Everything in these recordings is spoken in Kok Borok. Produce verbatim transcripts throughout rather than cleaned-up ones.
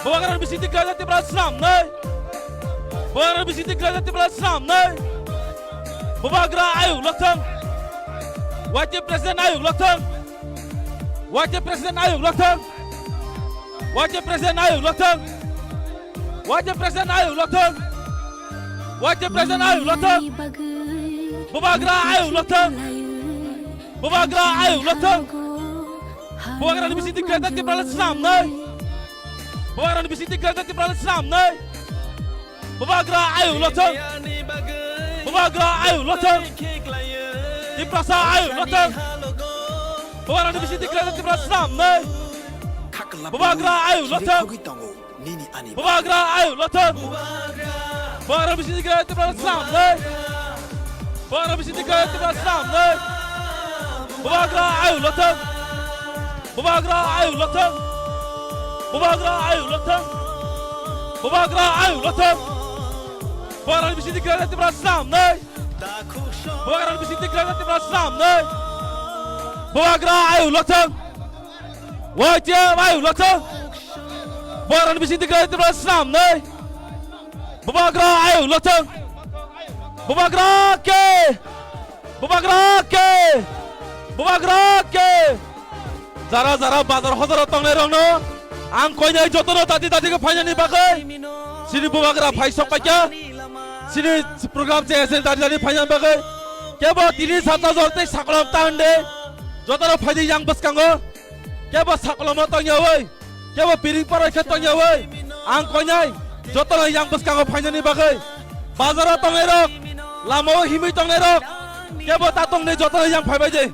Bubagra ni bising twi kwlai jak Tripura swnamnai. Bubagra ni bising twi kwlai jak Tripura swnamnai. Bubagra ayuk lokthang. Y T F president ayuk lokthang. Y T F president ayuk lokthang. Y T F president ayuk lokthang. Y T F president ayuk lokthang. Y T F president ayuk lokthang. Bubagra ayuk lokthang. Bubagra ayuk lokthang. Bubagra ni bising twi kwlai jak Tripura swnamnai. Bubagra ni bising twi kwlai jak Tripura swnamnai. Bubagra ayuk lokthang. Bubagra ayuk lokthang. Tiprasa ayuk lokthang. Bubagra ni bising twi kwlai jak Tripura swnamnai. Bubagra ayuk lokthang. Bubagra ayuk lokthang. Bubagra ni bising twi kwlai jak Tripura swnamnai. Bubagra ni bising twi kwlai jak Tripura swnamnai. Bubagra ayuk lokthang. Bubagra ayuk lokthang. Bubagra ayuk lokthang. Bubagra ayuk lokthang. Bubagra ni bising twi kwlai jak Tripura swnamnai. Bubagra ni bising twi kwlai jak Tripura swnamnai. Bubagra ayuk lokthang. Y T F ayuk lokthang. Bubagra ni bising twi kwlai jak Tripura swnamnai. Bubagra ayuk lokthang. Bubagra ke. Bubagra ke. Bubagra ke. Jara jara bazar hozaro tongnai rokno ang koinai jotono dati dati khe phainani bagwi. Chini Bubagra phai sok paikha. Chini program che esen dati dati phainani bagwi. Kebo tini sata jor tei sakolom ta hwnde. Jotono phaidi yang bwskango. Kebo sakolomo tongyawi. Kebo piring parai khe tongyawi. Ang koinai jotono yang bwskango phainani bagwi. Bazaro tongnai rok, lamao himwi tongnai rok. Kebo ta tongni jotono yang phaibai de.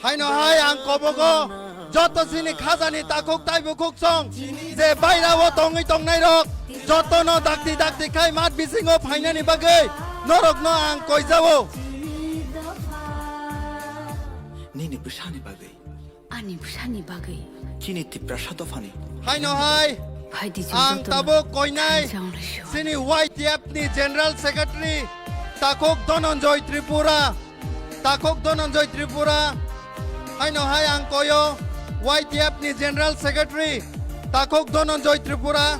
Haino hai ang kobogo joto chini khajani takhuk tai bukhuk song je bairao tongwi tongnai rok jotono dakti dakti khai mat bisingo phainani bagwi norokno ang koijao. Nini bwsani bagwi. Ani bwsani bagwi. Chini Tiprasa dophani. Haino hai. Phaidi chwng ang jotono tabuk koinai thansa wnglaisio. Chini Y T F ni General Secretary takhuk Dhananjay Tripura. Takhuk Dhananjay Tripura. Haino hai ang koyo Y T F ni General Secretary takhuk Dhananjay Tripura.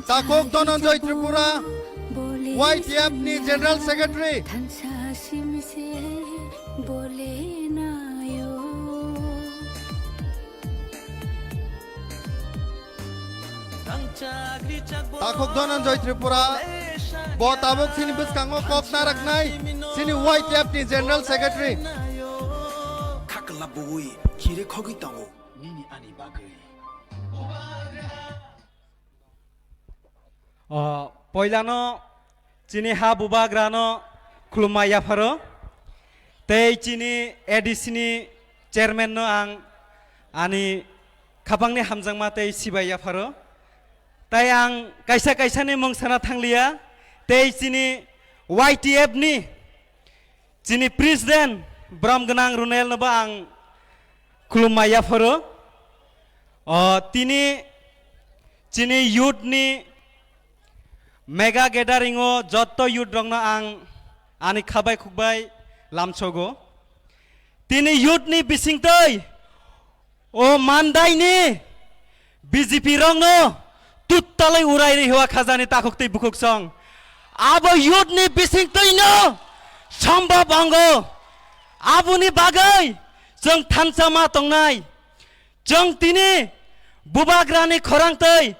Takhuk Dhananjay Tripura, Y T F ni General Secretary. Takhuk Dhananjay Tripura, bo tabuk chini bwskango kok naraknai, chini Y T F ni General Secretary. Khakla bui chire khogwi tongo. Nini ani bagwi. O, poilano chini ha bubagrano khulumma yapharo. Tei chini A D C ni chairman no ang ani khapangni hamjakma tei sibai yapharo. Tai ang kaisa kaisa ni mung sana thangliya. Tei chini Y T F ni Chini president bram gwnang Runel no bo ang khulumma yapharo. O, tini chini youth ni mega gathering o jotto youth rokno ang ani khabai khukbai lamsogo. Tini youth ni bisingtwi O mandaini B J P rokno tuttalwi urai rihwa khajani takhuk tei bukhuk song. Abo youth ni bisingtwino sombhob ongo. Aboni bagwi chwng thansa ma tongnai. Chwng tini bubagrani khorang tei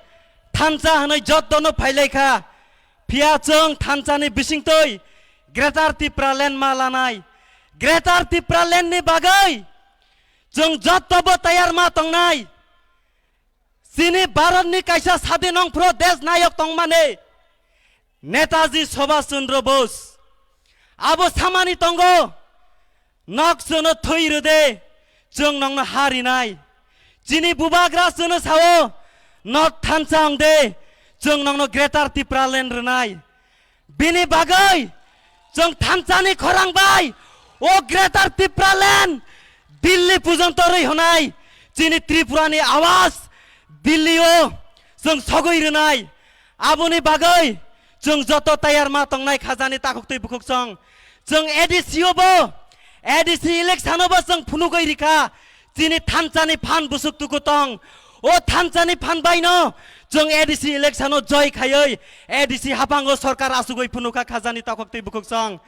thansa hwnwi jottono phailai kha. Phiya chwng thansani bisingtwi Greater Tipraland ma lanai. Greater Tipraland ni bagwi Chwng jottobo tayar ma tongnai. Chini Bharatni kaisa sadin ongphru desh nayok tongmani Netaji Subhash Chandra Bose. Abo samani tongo, "Nok chwngno thwi rwde, chwng nokno ha rinai." Chini bubagra chwngno sao, "Nok thansa ongde, chwng nokno Greater Tipraland rwnai." Bini bagwi chwng thansani khorang bai o Greater Tipraland Delhi pujonto rwi hwnai chini Tripurani awaz Delhi o chwng sogwi rwnai. Aboni bagwi chwng joto tayar ma tongnai khajani takhuk twi bukhuk song. Chwng A D C o bo A D C election o bo chwng phunugwi rikha, chini thansa ni phan busuk tuku tong. O thansa ni phan bai no chwng A D C election o joy khaiwi A D C hapang o sorkar asugwi phunukha khajani takhuk twi bukhuk chwng.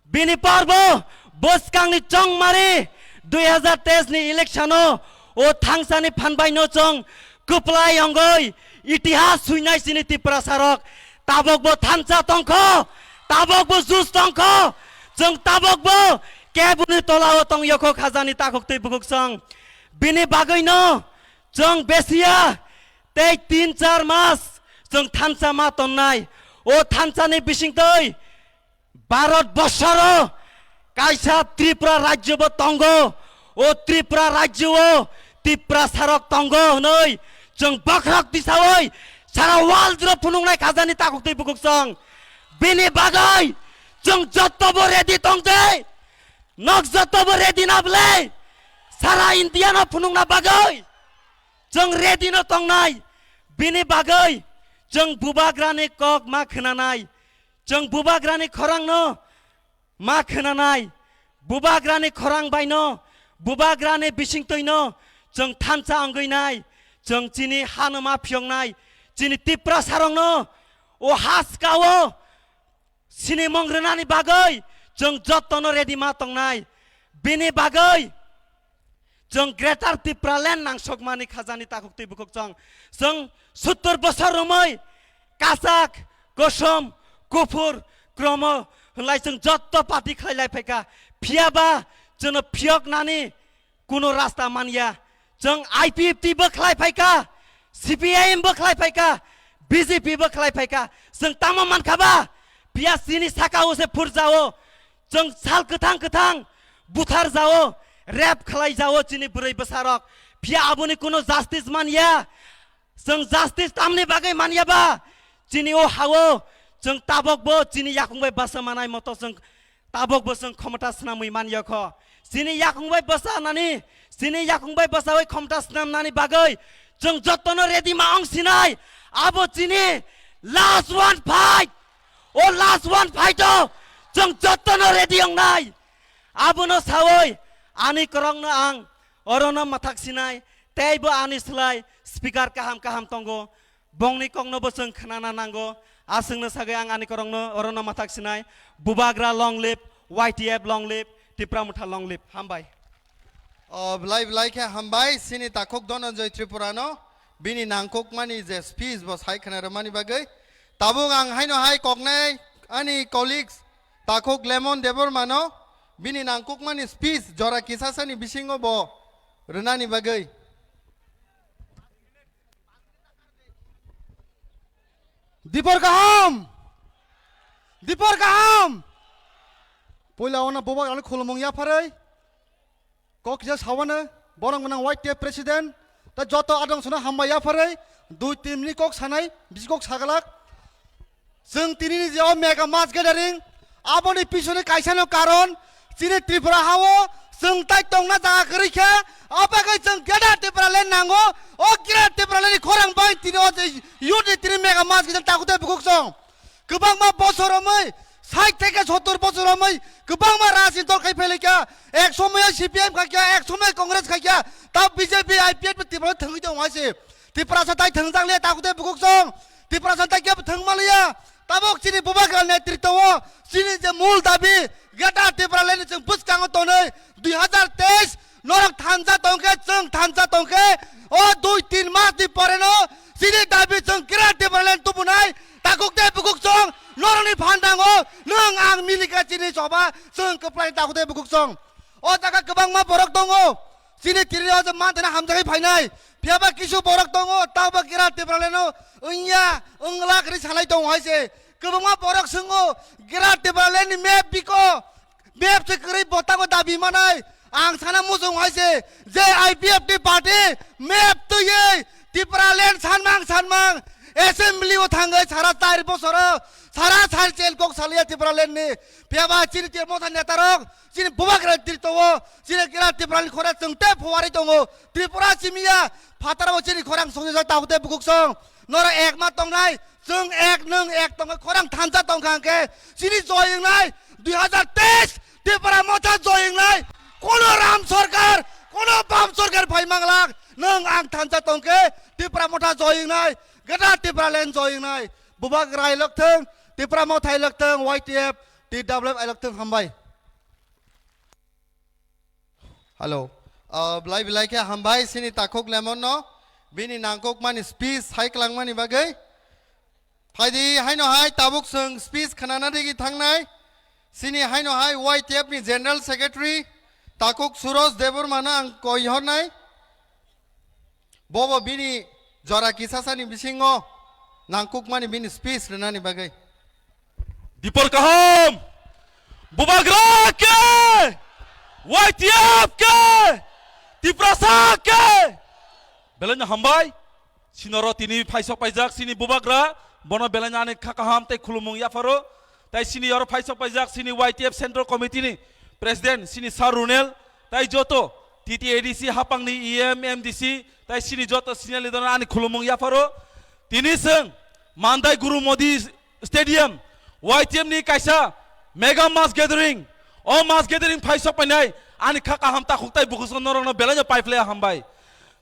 Bini par bo bwskang ni chongmari dui hazar teis ni election o o thansa ni phan bai no chwng kwplai ongoi itihas suinai chini Tiprasa rok. Tabok bo thansa tongkho, tabok bo jus tongkho, chwng tabok bo kebuni tola o tong yokho khajani takhuk twi bukhuk chwng. Bini bagwi no chwng besiya tei tin char mas chwng thansa ma tonnai. O thansa ni bisingtwi Bharat borsoro kaisa Tripura rajyo bo tongo. O Tripura rajyo o Tiprasa rok tongo hwnwi chwng bokhorok tisawi sara world ro phunuknai khajani takhuk twi bukhuk chwng. Bini bagwi chwng jotto bo ready tongde. Nok jotto bo ready na bwle? Sara India no phunukna bagwi chwng ready no tongnai. Bini bagwi chwng bubagrani kok ma khwnanai. Chwng bubagrani khorangno ma khwnanai, bubagrani khorang baino, bubagrani bisingtwino chwng thansa wngwinai, chwng chini hano ma phiyoknai, chini Tiprasarokno o haskao sinimung rwnani bagwi chwng jottono ready ma tongnai. Bini bagwi chwng Greater Tipraland nangsokmani khajani takhuk twi bukhuk chwng. Chwng suttur bosor romwi kachak, kosom, kuphur, kromo hwnlai chwng jotto party khlai lai phaikha. Phiyaba chwngno phiyoknani kuno rasta manya. Chwng I P F T bo khlai phaikha, C P I M bo khlai phaikha, B J P bo khlai phaikha. Chwng tamo mankha ba? Phiya chini saka o se phurjao. Chwng sal kwthang kwthang buthar jao, rape khlai jao chini bwrwi bwsarok. Phiya aboni kuno justice manya. Chwng justice tamni bagwi manya ba? Chini o hao chwng tabok bo chini yakung bai basa manai moto chwng tabok bo chwng khomota swnamwi manya kho. Chini yakung bai basa nani, chini yakung bai basawi khomota swnamnani bagwi chwng jottono ready ma ong sinai. Abo chini last one fight. O last one fight o chwng jottono ready ong nai. Abono sawi ani korokno ang orono mathak sinai, teibo ani slai speaker kaham kaham tongo, bongni kokno bo chwng khnana nango. Aswkno sagwi ang ani korokno orono mathak sinai, Bubagra long live, Y T F long live, Tipra Motha long live. Hambai. O, belai belai khe hambai, chini takhuk Dhananjay Tripura no, bini nangkukmani je speech bo sai khna rwmani bagwi. Tabuk ang haino hai koknai ani colleagues, takhuk Lemon Debbarma no, bini nangkukmani speech jora kisasani bisingo bo rwnani bagwi. Dipor kaham! Dipor kaham! Puila ono bubak ani khulumung yapharwi. Kok kisa sawane, borok gwnang Y T F president, ta joto adong sono hambai yapharwi, dui tin minute kok sanai, bisi kok sagalak. Chwng tinini je o mega mass gathering, aboni pisoni kaisano karon, chini Tripura hao, chwng tai tongna jaga kwrwi khe, abagwi chwng Greater Tipraland nango, o Greater Tipraland ni khorang bai tini o je youth ni tini mega mass gathering takhuk tei bukhuk chwng. Kwbangma bosor romwi, sait theke sottor bosor romwi, kwbangma rajni dol khai phailai kha, ek somoyo C P M khai kha, ek somoyo Congress khai kha, ta B J P, I P F T Tripura thwngwi tong hai se. Tiprasa tai thwngjak le takhuk tei bukhuk chwng. Tiprasa tai kebo thwngma liya. Tabuk chini bubagra netritwo chini je mul dabi Greater Tipraland ni chwng bwskango tonwi dui hazar teis norok thansa tongkhe chwng thansa tongkhe o dui tin mas ni pore no chini dabi chwng Greater Tipraland tubunai takhuk tei bukhuk chwng norokni phandango nwng ang milikha chini choba chwng kwplai takhuk tei bukhuk chwng. O jaga kwbangma borok tongo. Chini tiri o je manthana hamjagwi phainai. Phiyaba kisu borok tongo, tabo Greater Tipraland no wngya, wngla kwrwi sanai tongo hai se. Kwbangma borok swngo, Greater Tipraland ni map biko. Map se kwrwi botango dabi manai. Ang sana muchung hai se, je I P F T party map twiwi Tipraland sanmang sanmang assembly o thangwi sara char bosoro sara sar chel kok saliya Tipraland ni. Phiyaba chini Tipra Motha netarok, chini bubagra tirto o, chini kira Tripura ni khora chwng tei phuarwi tongo. Tripura simiya phataro chini khorang songwi jak takhuk tei bukhuk song. Noro ek ma tongnai, chwng ek nwng ek tongwi khorang thansa tongkha hwnkhe chini joy wngnai dui hazar teis Tipra Motha joy wngnai Kono Ram Sarkar, kono Bam Sarkar phai manglak, nwng ang thansa tongkhe, Tipra Motha joingnai, Greater Tipraland joingnai, Bubagra hai lokthwng, Tipra Motha hai lokthwng, Y T F, T W F hai lokthwng, hambai. Hello. Ah, belai belai khe hambai sini takhuk Lemon no, bini nangkukmani speech hai kwlangmani bagwi. Phaidi haino hai tabuk chwng speech khnana rigi thangnai. Sini haino hai Y T F ni General Secretary takhuk Suroj Debbarma no ang koi hornai. Bobo bini jora kisasani bisingo nangkukmani bini speech rwnani bagwi. Dipor kaham! Bubagra ke! Y T F ke! Tiprasa ke! Belai no hambai. Sinoro tini phaisok paijak sini Bubagra, bono belai no ani kha kaham tei khulumung yapharo. Tai sini oro phaisok paijak sini Y T F Central Committee ni President sini Sir Runel, tai joto T T A D C hapang ni E M, M D C, tai sini joto senior leader ani khulumung yapharo. Tini chwng Mandai Guru Modi Stadium, Y T F ni kaisa mega mass gathering. O mass gathering phaisok painai ani kha kaham takhuk tai bukhuk song norokno belai no paiphlai hambai.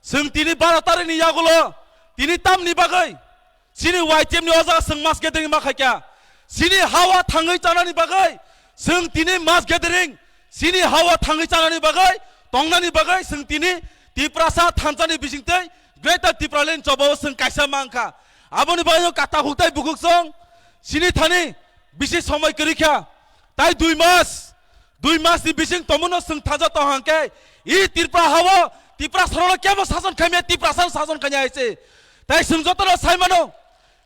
Chwng tini baro tarikh ni yagulo tini tamni bagwi chini Y T F ni o jaga chwng mass gathering ma khaikha. Chini hawa thangwi chanani bagwi chwng tini mass gathering, chini hawa thangwi chanani bagwi, tongnani bagwi chwng tini Tiprasa thansani bisingtwi Greater Tipraland chobao chwng kaisa mankha. Aboni bagwi kata huktai bukhuk song chini thani bisi somoi kwrwi kha. Tai dui mas, dui mas ni bising tomono chwng thaja tong hangkhe, i Tripura hao Tiprasa rokno kebo sason khaimya, Tiprasa sason khaimya hai se. Tai chwng jotono sai mano,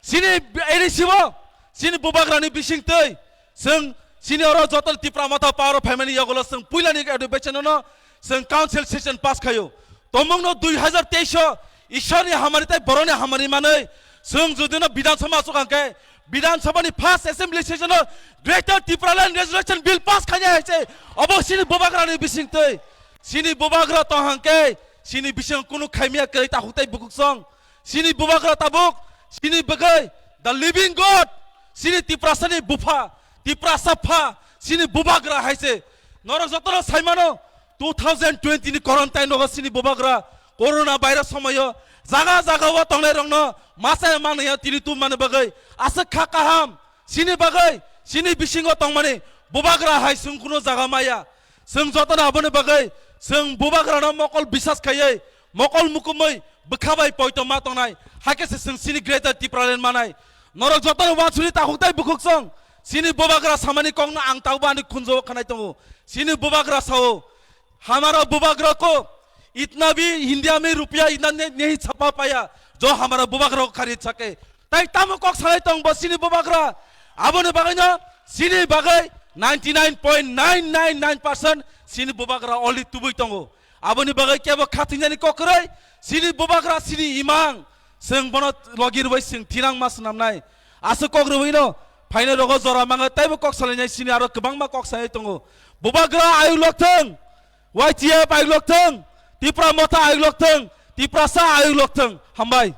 chini A D C o, chini Bubagrani bisingtwi, chwng chini oro joto Tipra Motha power o phaimani yagulo chwng puilani advice no chwng council session pass khaio. Tomungno dui hazar teis o Ishwarni hamari tai borokni hamari manwi chwng judino Bidhan Sabha achuk hangkhe, Bidhan Sabhani first assembly session o Greater Tipraland Resolution Bill pass khainai hai se, obo chini Bubagrani bisingtwi. Chini Bubagra tong hangkhe, chini bising kunu khaimya kwrwi takhuk tai bukhuk song. Chini Bubagra tabuk, chini bagwi, the living God, chini Tiprasani bupha, Tiprasa pha, chini Bubagra hai se. Norok jotono sai mano, two thousand twenty ni quarantine rogo chini Bubagra, corona virus somoyo, jaga jaga o tongnai rokno masa manaya tini tum mani bagwi, aswk kha kaham, chini bagwi, chini bisingo tongmani Bubagra hai chwng kunu jaga maya. Chwng jotono aboni bagwi chwng Bubagrano mokol bisas khaiwi, mokol mukumwi bwkha bai poito ma tongnai, hakhe se chwng chini Greater Tipraland manai. Norok jotono wansuri takhuk tai bukhuk song, chini Bubagra samani kokno ang tabuk ani khunjo khwnai tongo. Chini Bubagra sao, "Hamara Bubagra ko itna bhi India mein rupiya itna ne-, nahi chhapa paya, jo hamara Bubagra ko kharid sake." Tai tamo kok salai tong bo chini Bubagra? Aboni bagwi no chini bagwi ninety nine point nine nine nine percent chini Bubagra already tubui tongo. Aboni bagwi kebo khathwinani kok kwrwi, chini Bubagra chini imang, chwng bono logi rwui chwng thinang ma swnamnai. Aswk kok rwui no phainai rogo jora mangwi taibo kok salainai chini aro kwbangma kok sai tongo. Bubagra ayuk lokthwng, Y T F ayuk lokthwng, Tipra Motha ayuk lokthwng, Tiprasa ayuk lokthwng. Hambai.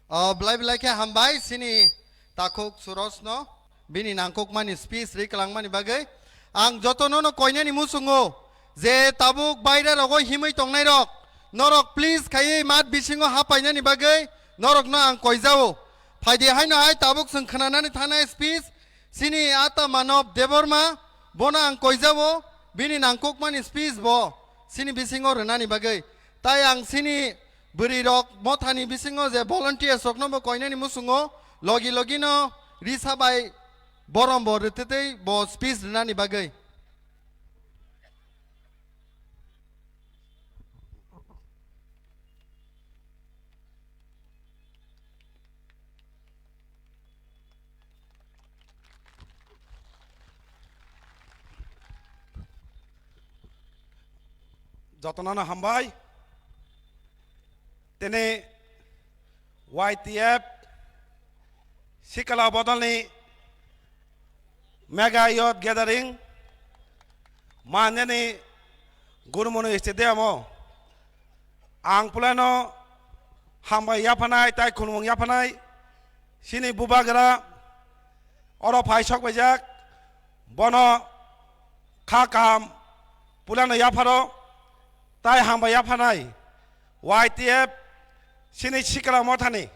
O, belai belai khe hambai chini takhuk Suroj no bini nangkukmani speech ri kwlangmani bagwi. Ang jotono no koinani muchungo je tabuk baire rogo himwi tongnai rok, norok please khaiwi mat bisingo hapainani bagwi norok no ang koijao. Phaidi haino hai tabuk chwng khwnanani thangnai speech, chini Ata Manob Debbarma, bono ang koijao, bini nangkukmani speech bo chini bisingo rwnani bagwi. Tai ang chini bwrwi rok mothani bisingo je volunteers rokno bo koinani muchungo logi logi no risa bai borom bo rwtwtwi bo speech rwnani bagwi. Jotono no hambai. Tini Y T F Sikala Bodolni Mega Youth Gathering manjani Gurumoni Stadium o ang pulano hambai yaphanai tai khulumung yaphanai chini Bubagra oro phai sok paijak Bono kha kaham pulano yapharo, tai hambai yapharnai Y T F chini sikla mothani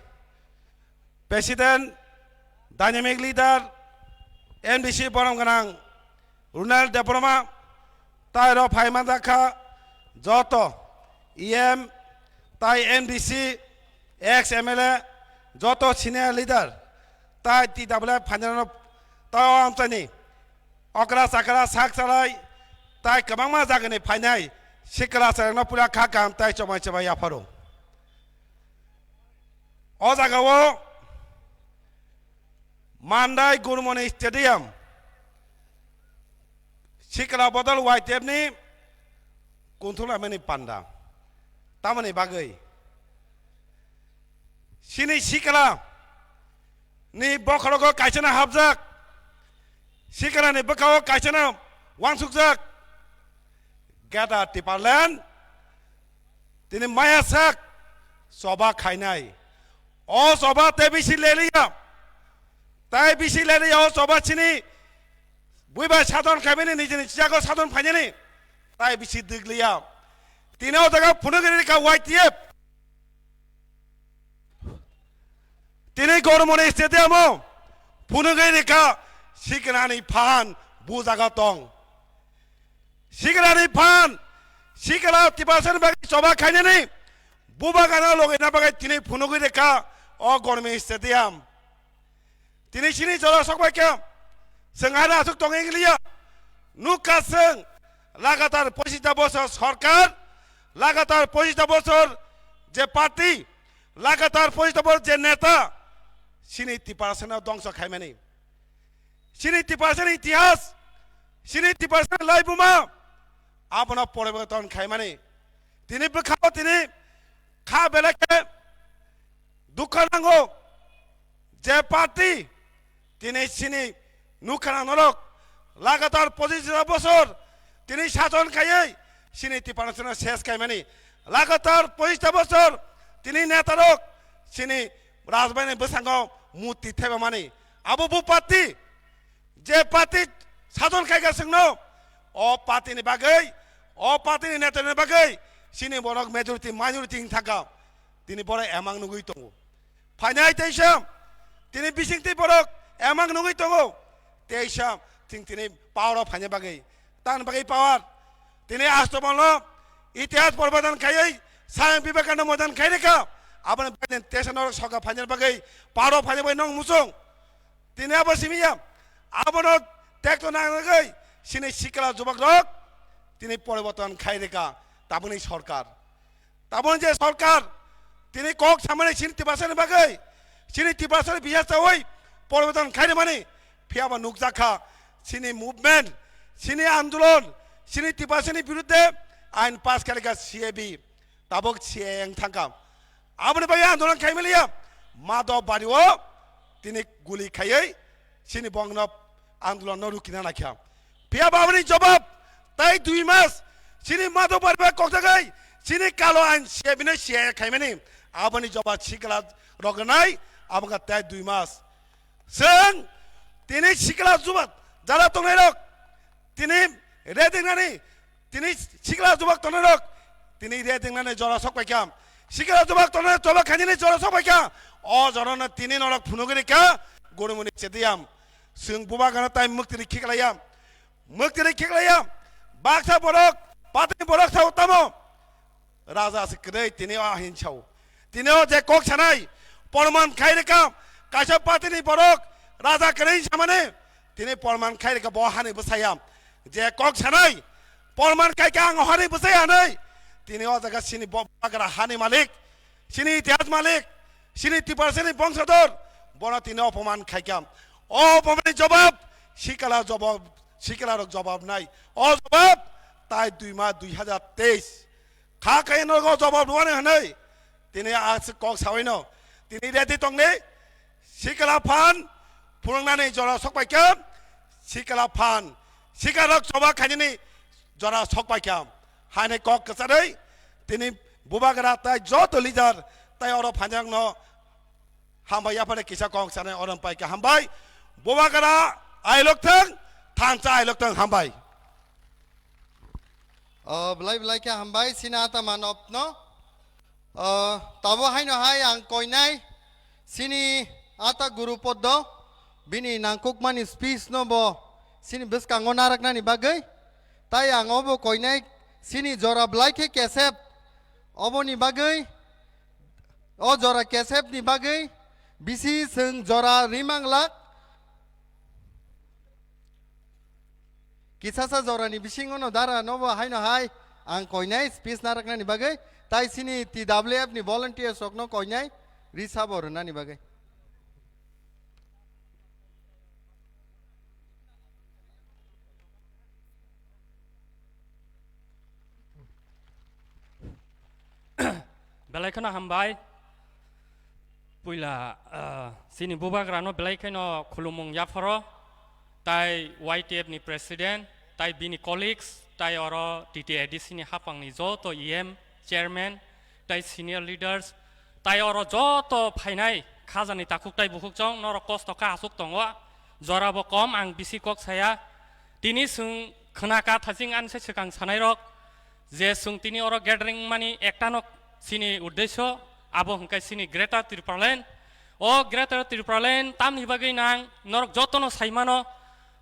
President, Dynamic Leader, M D C borom gwnang Runal Debbarma, tai ro phai manjakha joto E M, tai M D C, ex M L A, joto senior leader, tai T W F phainai rok, tai o amchaini okra chakra sak chalai, tai kwbangma jagani phainai sikla chwrairokno pura kha kaham tai chobai chobai yapharo. O jagao Mandai Gurumoni Stadium sikla bodol Y T F ni kunthumlaimani panda. Tamoni bagwi chini sikla ni bokhorogo kaisano hapjak, sikla ni bwkhao kaisano wansukjak, gada tiparlen tini maya sak choba khainai. O choba tei bisi leliya, tai bisi leliya o choba chini buibai sadon khaimani nijini chijago sadon phainani, tai bisi digliya. Tini o jaga phunugwi rikha Y T F. Tini Gormoni Stadium o phunugwi rikha siklani phan bu jaga tong. Siklani phan, sikla Tiprasani bagwi choba khainani bubagano logina bagwi tini phunugwi rikha o Gormoni Stadium. Tini chini jora sokbai khe, chwng haino aswk tongwi wng liya. Nukha chwng lagatar pochista bosor sorkar, lagatar pochista bosor je party, lagatar pochista bosor je neta, chini Tiprasano dongso khaimani. Chini Tiprasani itihas, chini Tiprasani laibuma, abono poriborton khaimani. Tini bwkhao tini kha belai khe dukha nango je party tini chini nukha norok lagatar pochista bosor tini sason khaiwi chini Tiprasano ses khaimani. Lagatar pochista bosor tini netarok chini rajbaini bwskango muti thebamani. Abo bo party, je party sason khaikha chwngno, o party ni bagwi, o party ni neta ni bagwi chini borok majority, minority wng thangkha. Tini borok emang nugwi tongo. Phainai teisa, tini bisingtwi borok emang nugwi tongo. Teisa, chwng tini power o phaina bagwi, tan bagwi power. Tini Ashtabal no itihas poriborton khaiwi Swami Vivekananda moidan khai rikha. Aboni bagwi tesa norok soka phaina bagwi, power o phaina bagwi nong muchung. Tini abo simi ya, abono tekto nangnagwi chini sikla jubak rok tini poriborton khai rikha taboni sorkar. Taboni je sorkar tini kok samani chini Tiprasani bagwi, chini Tiprasani biya chawi poriborton khai rimani, phiyaba nukjakha chini movement, chini andolon, chini Tiprasani birudde ain pass khalikha C A B. Tabuk C A A wng thangkha. Aboni bagwi andolon khaimaliya. Madhobari o tini guli khaiwi chini bongno andolon no rukina naikha. Phiya ba aboni jobab tai dui mas chini Madhobari bai kokjagwi chini kalo ain C A B no C A A khaimani. Aboni jobab sikla rogwnai abokha tai dui mas. Chwng tini sikla jubak jara tongnai rok tini redingnani, tini sikla jubak tongnai rok tini redingnani jora sok paikha. Sikla jubak tongnai jobak khainani jora sok paikha. O jorano tini norok phunugwi rikha Gurumuni Stadium. Chwng bubagano tai mwktwiri khiklaiya, mwktwiri khiklaiya. Baksa borok, patini borok sao tamo. Raja se kwrwi tini o ahin sao. Tini o je kok sanai, porman khai rikha, kaisa party ni borok raja kwrwi samani, tini porman khai rikha bo hani bwsaya. Je kok sanai, porman khai kha ang hani bwsaya hinwi, tini o jaga chini bo bagra hani malik, chini itihas malik, chini Tiprasani bongsador, bono tini opoman khai kha. O opoman ni jobab, sikla jobab, sikla rok jobab nai. O jobab, tai dui ma dui hajar teis. Kha khe nogo jobab rwani hwnwi tini a kok sawi no tini ready tongni sikla phan phunuknani jora sok paikha, sikla phan sikarok choba khainani jora sok paikha. Haini kok kwcharwi tini bubagra tai joto leader tai oro phainjakno Hambai yaphare kisa kok sanai orom pai khe hambai. Bubagra ailok thang, Thansa ailok tong, hambai. O, belai belai khe hambai, sini ata manopno. O, tabo haino hai ang koinai, sini ata Guru Poddo, bini nangkukmani speech no bo, sini bwskango naraknani bagwi. Tai ang obo koinai, sini jora belai khe kesep, oboni bagwi, o jora kesep ni bagwi, bisi chwng jora rimang lak. Kisasa jorani bisingo no dara nobo haino hai ang koinai speech naraknani bagwi, tai sini T W F ni volunteers rokno koinai risa bo rwnani bagwi. Belai kheno hambai. Puila, ah, chini bubagrano belai kheno khulumung yapharo, tai Y T F ni president, tai bini colleagues, tai oro T T A D C ni hapangni joto E M, chairman, tai senior leaders, tai oro joto phainai khajani takhuk tai bukhuk chong, norok kosto kha aswk tongo, jorabo kom ang bisi kok saya. Tini chwng khna ka thaching ani se swkang sanairok, je chwng tini oro gathering mani ektano chini uddesyo, abo hwnkhe chini Greater Tipraland. O Greater Tipraland tamni bagwi nang norok jotono saimano,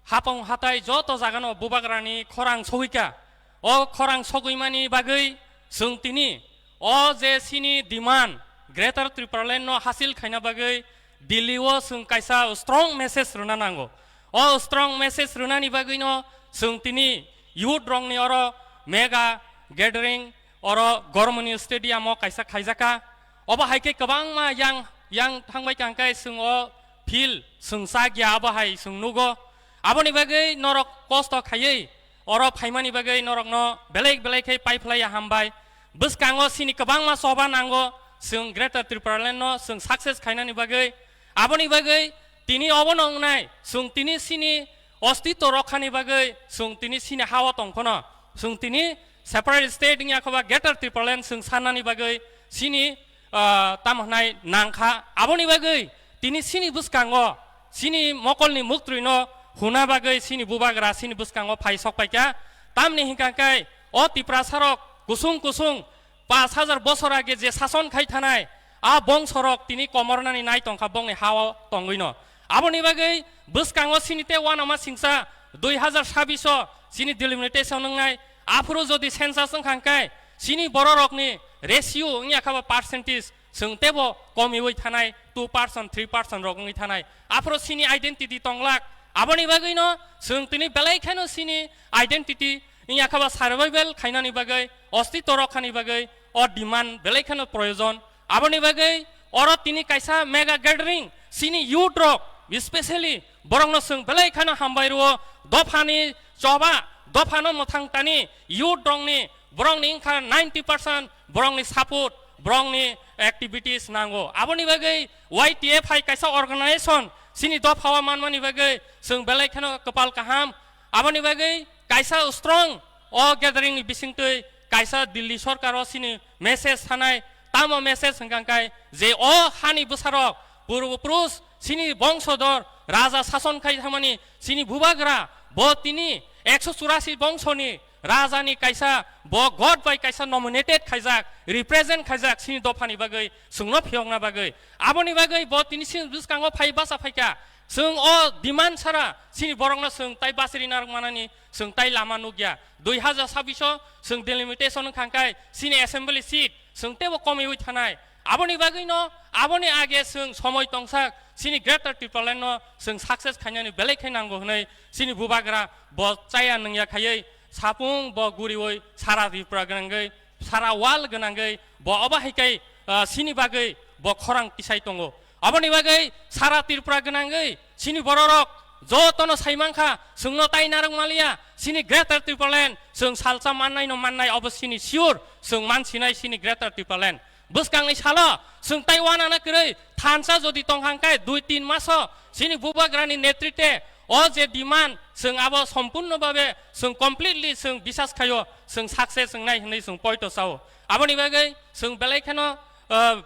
hapong hatai joto jagano bubagrani khorang sogwika. O khorang sogwimani bagwi chwng tini o je chini demand Greater Tipraland no hasil khaina bagwi Delhi o chwng kaisa strong message rwna nango. O strong message rwnani bagwino chwng tini youth rokni oro mega gathering oro Gormoni Stadium o kaisa khaijaka. Obo hai khe kwbangma yang, yang thangbai kha hwnkhe chwng o field chwng chak ya, abo hai chwng nugo. Aboni bagwi norok kosto khaiwi oro phaimani bagwi norokno belai belai khe paiphlaiya hambai. Bwskango chini kwbangma choba nango, chwng Greater Tipraland no chwng success khainani bagwi. Aboni bagwi tini obono wngnai, chwng tini chini ostitw rokhani bagwi, chwng tini chini ha-o tong phano, chwng tini separate state wngya khe ba Greater Tipraland chwng sannani bagwi chini, ah, tamo hwnai nangkha. Aboni bagwi tini chini bwskango chini mokolni muktrwino huna bagwi chini bubagra chini bwskango phai sok paikha. Tamni hwnkha khe o Tiprasarok kusung kusung pash hajar bosor age je sason khai thanai, a bongsorok tini komornani nai tongkha bongni ha-o tongwino. Aboni bagwi bwskango chini tei uanama singsa dui hazar sabbish o chini delimitation wngnai, aphuru jodi census wngkha hwnkhe chini bororokni ratio wngya kha ba percentage chwng teibo komiwi thanai, two percent, three percent rok wngwi thanai. Aphuru chini identity tonglak. Aboni bagwino chwng tini belai kheno chini identity wngya kha ba survival khainani bagwi, ostitw rokhani bagwi o demand belai kheno proyojon. Aboni bagwi oro tini kaisa mega gathering, chini youth rok, especially borokno chwng belai kheno hambai rwo, dophani choba, dophano mwthang tani youth rokni, borokni wngkha ninety percent borokni support, borokni activities nango. Aboni bagwi Y T F hai kaisa organization chini dophao manmani bagwi chwng belai kheno kwpal kaham. Aboni bagwi kaisa strong o gathering ni bisingtwi kaisa Delhi sorkar o chini message sanai, tamo message hwnkha khe je o hani bwsarok purbo purush chini bongsodor raja sason khai thangmani chini bubagra bo tini ekso churasi bongsoni rajani kaisa bo god bai kaisa nominated khaijak, represent khaijak chini dophani bagwi, chwngno phiyokna bagwi. Aboni bagwi bo tini chini bwskango phai bacha phaikha. Chwng o demand sara chini borokno chwng tai bachari narwk manani chwng tai lama nukya. Dui hazar sabbish o chwng delimitation wngkha khe chini assembly seat chwng teibo komiwi thanai. Aboni bagwino aboni age chwng somoi tongsak chini Greater Tipraland no chwng success khainani belai khai nango hwnwi chini bubagra bo chaya nungya khaiwi sapung bo guriwi sara Tripura gwnangwi sara world gwnangwi bo obo hai kai, ah, chini bagwi bo khorang tisai tongo. Aboni bagwi sara Tripura gwnangwi chini bororok jotono sai mankha, chwngno tai narwk maliya, chini Greater Tipraland chwng salsa mannai no mannai, obo chini sure, chwng mansinai chini Greater Tipraland. Bwskangni salo chwng tai uanana kwrwi thansa jodi tongkha hwnkhe dui tin maso chini bubagrani netritwe o je demand chwng abo sompurno babe chwng completely chwng bisas khaio, chwng success wngnai hwnwi chwng poito sao. Aboni bagwi chwng belai kheno, ah,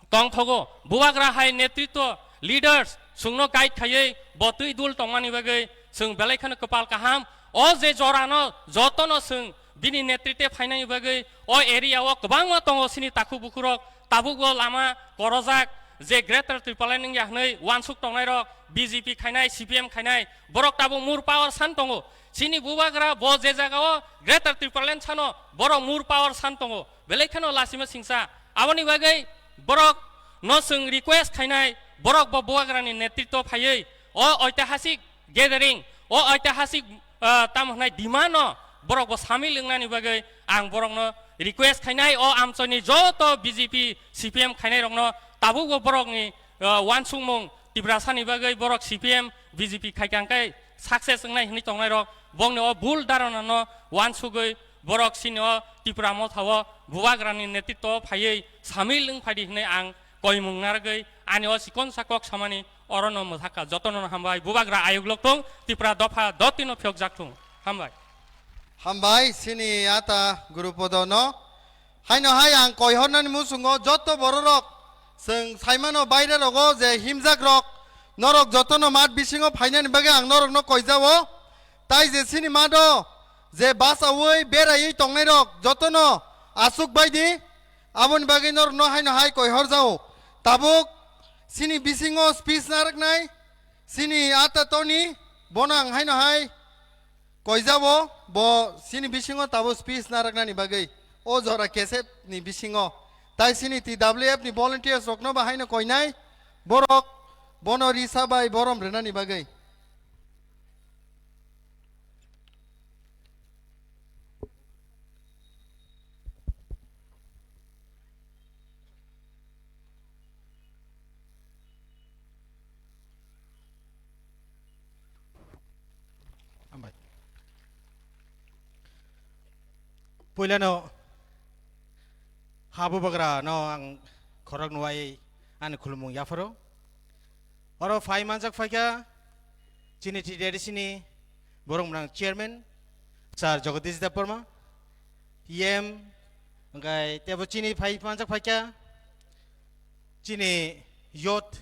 tongthogo. Bubagra hai netritwo, leaders, chwngno guide khaiwi bo twi dul tongmani bagwi Chwng belai kheno kwpal kaham. O je jorano jotono chwng bini netritwe phainani bagwi o area o kwbangma tongo chini takhuk bukhurok, tabukbo lama korojak, je Greater Tipraland wngya hwnwi wansuk tongnairok, B J P khainai, C P M khainai, borok tabuk more power san tongo. Chini bubagra bo je jagao Greater Tipraland sano, borok more power san tongo. Belai kheno lasima singsa. Aboni bagwi borok no chwng request khainai, borok bo bubagrani netritwo phaiwi o oitihasik gathering, o oitihasik, ah, tamo hwnai demand no borok bo samil wngnani bagwi ang borokno request khainai, o amchoini joto B J P, C P M khainairokno tabukbo borokni, ah, wansukmung Tiprasani bagwi borok C P M, B J P khaikha hwnkhe success wngnai hwnwi tongnairok bongni o bul dharonano wansugwi borok chini o Tipra Motha o bubagrani netritwo phaiwi samil wng phaidi hwnwi ang koimung narwgwi ani o chikonsa kok samani orono mwthakha. Jotono hambai, bubagra ayuk lokthung, Tipra dopha dotino phiyokjak thung. Hambai. Hambai, chini ata Gurupodono. Haino hai ang koihornani muchungo joto bororok, chwng saimano baire rogo je himjak rok, norok jotono mat bisingo phainani bagwi ang norokno koijao. Tai je chini mado je basaui beraiwi tongnairok jotono asuk baidi, aboni bagwi norokno haino hai koihorjao. Tabuk chini bisingo speech narwknai chini ata Tony, bono ang haino hai koijao, bo chini bisingo tabuk speech narwknani bagwi o jora kesep ni bisingo. Tai chini T W F ni volunteers rokno bo haino koinai, borok bono risa bai borom rwnani bagwi. Hambai. Puilano ha bubagra no ang khorok nuwai ani khulumung yapharo. Oro phai manjak phaikha chini T D R C ni borok mwnang chairman Sir Jagadish Debbarma, E M, hwnkhe tebo chini phai manjak phaikha chini youth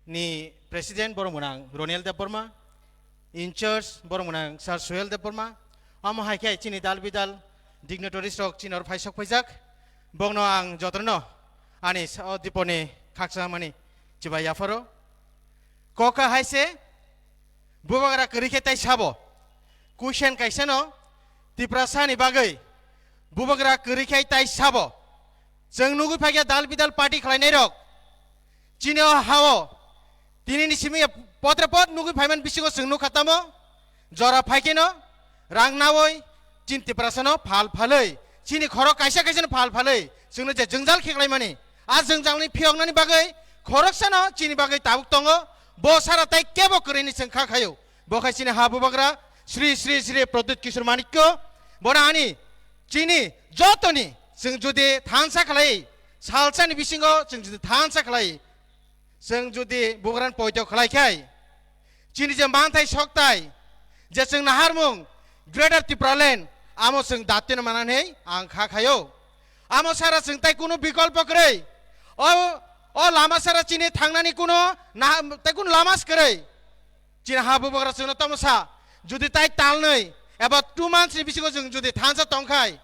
ni president borok mwnang Ronel Debbarma, in charge borok mwnang Sir Suhel Debbarma, omo hai khe chini dal bidal dignitaries rok chini oro phai sok phaijak, bokno ang jotono ani sa-, o diponi khaksa mani chibai yapharo. Koka hai se bubagra kwrwi khe tai sabo, kuisen kaisano Tiprasani bagwi bubagra kwrwi khe tai sabo. Chwng nugwi phaikha dal bidal party khlainairok. Chini o ha-o tinini simi potre pot nugwi phaiman bisingo chwng nukha tamo. Jora phaikheno rang nawi chini Tiprasano phal phalwi, chini khorok kaisa kaisano phal phalwi chwngno je jwngjal khe khlaimani, a jwngjalni phiyoknani bagwi khoroksano chini bagwi tabuk tongo. Bo sara tai kebo kwrwini chwng kha khaio. Bo khai chini ha bubagra Sri Sri Sri Pradyut Kishore Manikya. Bono ani chini jotoni chwng jodi thansa khlai, salsani bisingo chwng jodi thansa khlai, chwng jodi bubagrani poito khlai khai, chini je manthai soktai, je chwng naharmung Greater Tipraland, amo chwng daktino mananhei ang kha khaio. Amo sara chwng tai kunu bikolpo kwrwi. O, o lama sara chini thangnani kunu naha-, tai kunu lama se kwrwi. Chini ha bubagra chwngno tamo sa, jodi tai talnwi eba two months ni bisingo chwng jodi thansa tongkhai,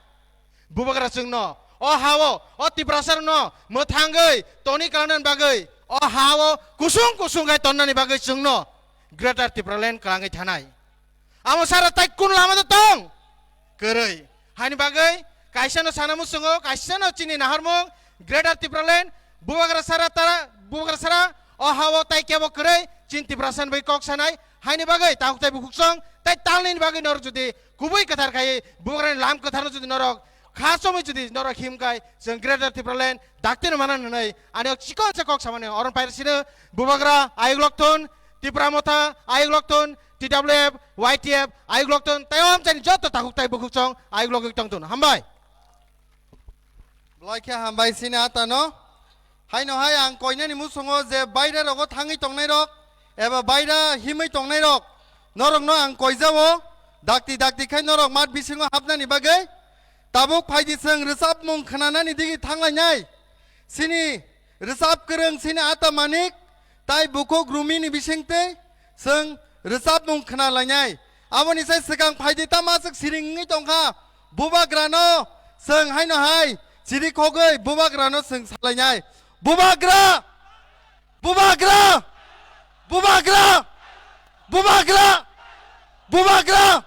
bubagra chwngno o ha-o, o Tiprasarokno mwthangwi toni klanani bagwi, o ha-o kusung kusung khai tonnani bagwi chwngno Greater Tipraland kwlangwi thanai. Amo sara tai kun lama do tong? Kwrwi. Haini bagwi kaisano sana muchungo, kaisano chini naharmung Greater Tipraland, bubagra sara tara, bubagra sara, o ha-o tai kebo kwrwi, chini Tiprasani bagwi kok sanai, haini bagwi tahuk tai bukhuksong, tai talnini bagwi nor jodi kubui kwthar khai bubagrani lam kwtharno jodi norok kha chomwi jodi norok himkhai, chwng Greater Tipraland daktino manan hwnwi ani o chikon se kok samani oron pair sino bubagra ayuk lokthun, Tipra Motha ayuk lokthun, T W F, Y T F ayuk lokthun, tei o amchaini joto tahuk tai bukhuksong ayuk logwi tongthun. Hambai. Belai khe hambai sini atano. Haino hai ang koinani musungo je baira rogo thangwi tongnai rok eba baira himwi tongnai rok, norokno ang koijao, dakti dakti khai norok mat bisingo hapnani bagwi. Tabuk phaidi chwng rwchapmung khwnanani digi thanglainai. Sini rwchap kwrwng sini ata manik, tai bukhuk rumini bisingtwi, Chwng rwchapmung khna lainai. Aboni sai swkang phaidi tama swk siring wngwi tongkha. Bubagrano chwng haino hai chiri khogwi bubagrano chwng salainai. Bubagra! Bubagra! Bubagra! Bubagra! Bubagra!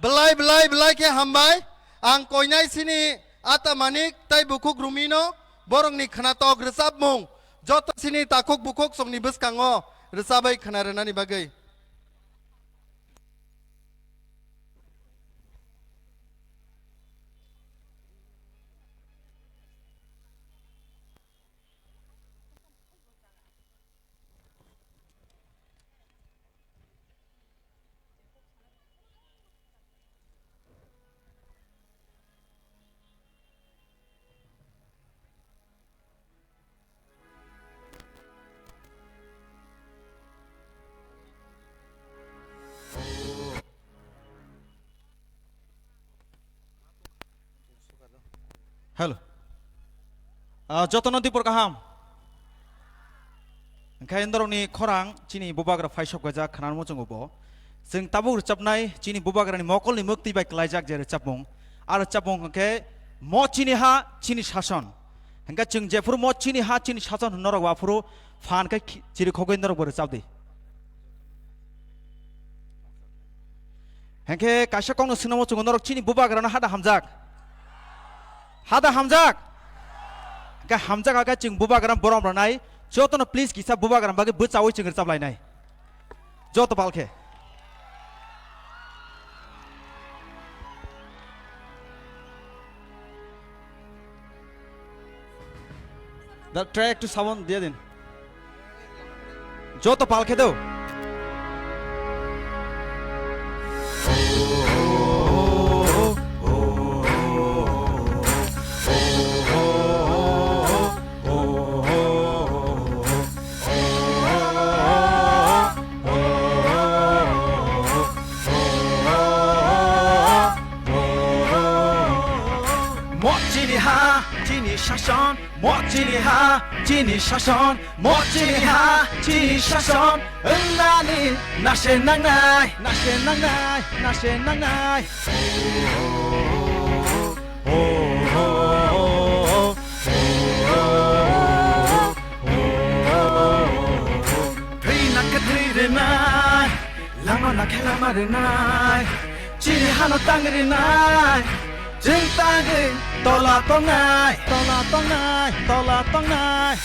Belai, belai, belai khe hambai. Ang koinai sini Ata Manik tei bukhuk Rumino borokni khnatok rwchapmung joto sini takhuk bukhuk songni bwskango rwchabwi khna rwnani bagwi. Hello. Ah, jotono dipor kaham. Hwnkhe norokni khorang chini bubagra phai sok gaijak khwnanw muchungo bo. Chwng tabuk rwchapnai chini bubagrani mokolni mwktwi bai klaijak je rwchapmung. A rwchapmung hwnkhe Mo Chini Ha Chini Sason. Hwnkhe chwng jephuru Mo Chini Ha Chini Sason hwnwi norok aphuru phan khe khi-, chiri khogwi norok bo rwchap di. Hwnkhe kaisa kokno swngna muchungo norok chini bubagrano hada hamjak. Hada hamjak. Hwnkhe hamjak hakhe chwng bubagra borom rwnai. Jotono please kisa bubagra bagwi bwchaui chwng rwchap lainai. Joto pal khe. Da track to sound diye din. Joto pal khe do. Mo chini ha, chini sason, mo chini ha, chini sason, mo chini ha, chini sason, wngnani nase nangnai, nase nangnai, nase nangnai. Thwi na khe thwi rwnai, lama na khe lama rwnai, chini hano tang rwnai, chwng tangwi tola tongnai, tola tongnai, tola tongnai.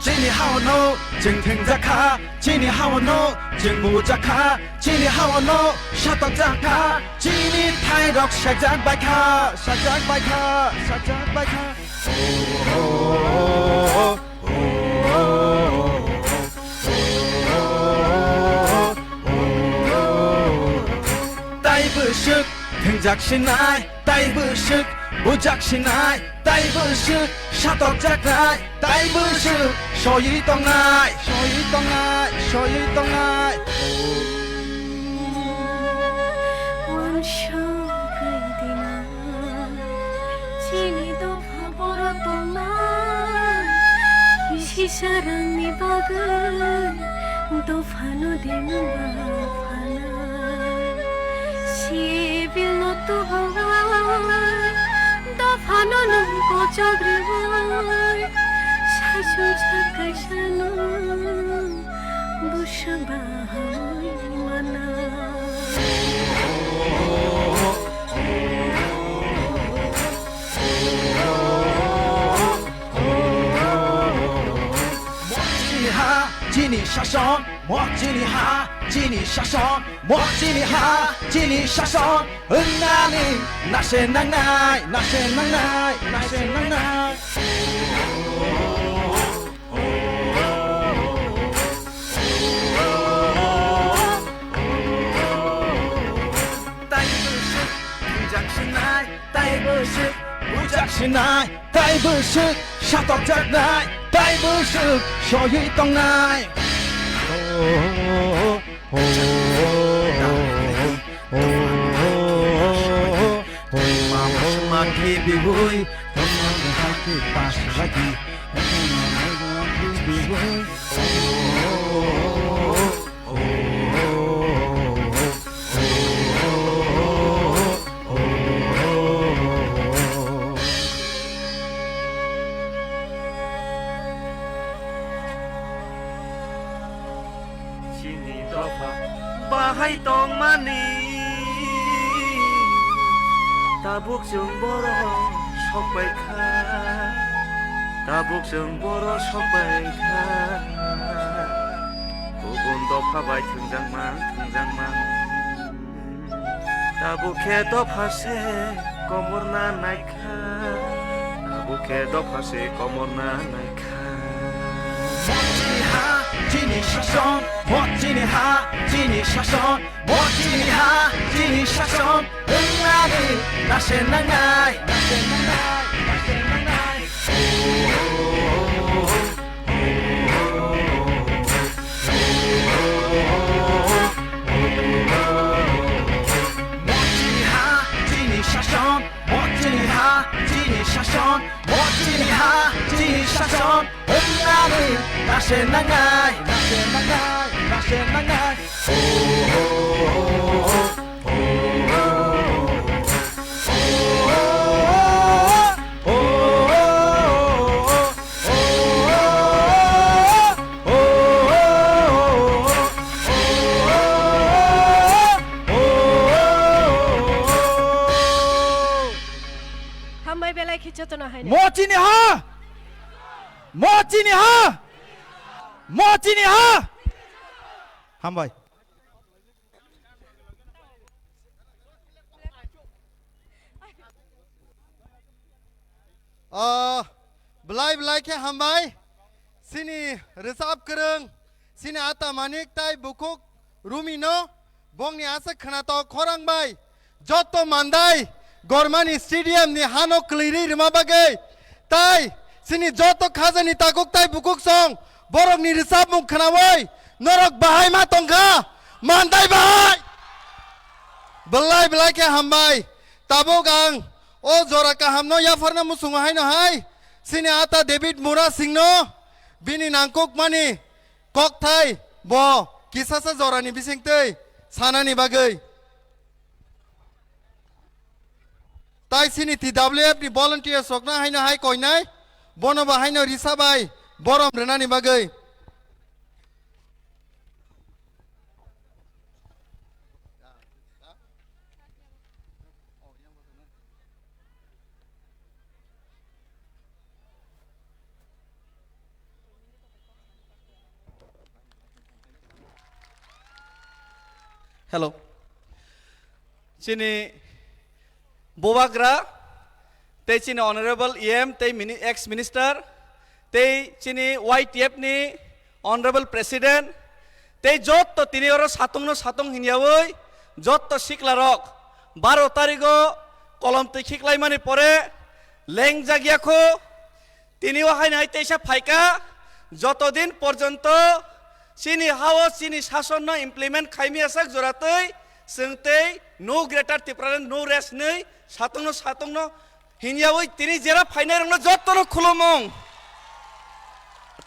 Chini hao no chwng thwngjakha, chini hao no chwng bujakha, chini hao no satokjakha, chini thairok sakjak baikha, sakjak baikha, sakjak baikha. Tai bwswk thwngjak sinai, tai bwswk bujak sinai, tai bwswk satokjaknai, tai bwswk soiwi tongnai, soiwi tongnai, soiwi tongnai. Wansugwi dinai, chini dopha boro tongnai, kisi sarangni bagwi dophano dimung ba phanai. Sibilno tuhowai, dophano nwng kochok rwui, saichung sak kaisano bwswk bahaui mana. Mo chini ha, chini sason, mo chini ha, chini sason, mo chini ha, chini sason, wngnani nase nangnai, nase nangnai, nase nangnai. Tai bwswk thwngjak sinai, tai bwswk bujak sinai, tai bwswk satokjaknai, tai bwswk soiwi tongnai. Angkhe bihoi, tongmani hakhe pas lagi. Chini dopha bahai tongmani, tabuk chwng borok sokbai kha, tabuk chwng borok sokbai kha, kubun dopha bai thwngjak mang, thwngjak mang. Tabuk khe dopha se komorna naikha, tabuk khe dopha se komorna naikha. Mo chini ha, chini sason, mo chini ha, chini sason, mo chini ha, chini sason, wngnani nase nangnai, nase nangnai, nase nangnai. Mo chini ha, chini sason, mo chini ha, chini sason, mo chini ha, chini sason, wngnani nase nangnai, nase nangnai, nase nangnai. Hambai belai khe jotono haino. Mo chini ha! Mo chini ha! Mo chini ha! Hambai. Ah, belai belai khe hambai. Chini rwchap kwrwng, chini ata Manik tai bukhuk Rumi no, bongni aswk khwnatok khorang bai. Joto mandai gormani stadium ni hano kwlwirwi rwma bagwi, tai chini joto khajani takhuk tai bukhuk song borokni rwchapmung khwnawi norok bahai ma tongkha, mandai bahai. Belai belai khe hambai. Tabuk ang o jora kahamno yapharna muchungo haino hai chini ata David Mura Singh no bini nangkukmani kokthai bo kisasa jorani bisingtwi sanani bagwi. Tai chini T W F ni volunteers rokno haino hai koinai, bono bo haino risa bai borom rwnani bagwi. Hello. Chini Bubagra, tei chini Honorable E M, tei mini-, ex Minister, tei chini Y T F ni Honorable President, tei jotto tini oro satungno satung hinyawi jotto siklarok baro tarigo kolom twi khiklaimani pore lengjak ya kho. Tini o haino hai teisa phaikha, joto din porjonto chini hao chini sasonno implement khaimya sak joratwi, chwng tei no greater Tipraland, no rest hinwi satungno satungno hinyawi tini jera phainairokno jottono khulumung.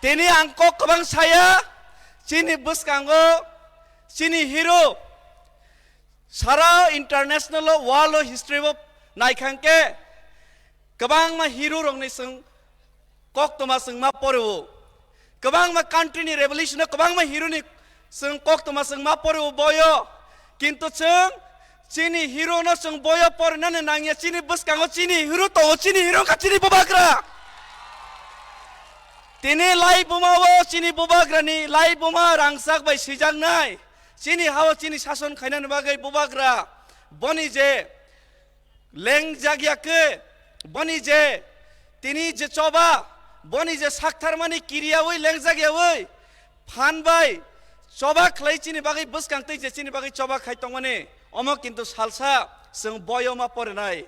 Tini ang kok kwbang saya, chini bwskango chini hero, sara international o, world o history o naikhangkhe kwbangma hero rokni chwng koktwma chwng ma poreo. Kwbangma country ni revolution o kwbangma hero ni chwng koktwma chwng ma poreo boyo. Kintu chwng chini hero no chwng boyo porinani nangya, chini bwskango chini hero tongo, chini hero wngkha chini Bubagra. Tini laibuma o chini Bubagra ni laibuma rangchak bai swijaknai. Chini hao chini sason khainani bagwi Bubagra boni je lengjak ya khe, boni je tini je choba, boni je saktharmani kiriyawi lengjak yawi phan bai choba khlai chini bagwi bwskang tei je chini bagwi choba khai tongmani, omo kintu salsa chwng boyo ma porinai.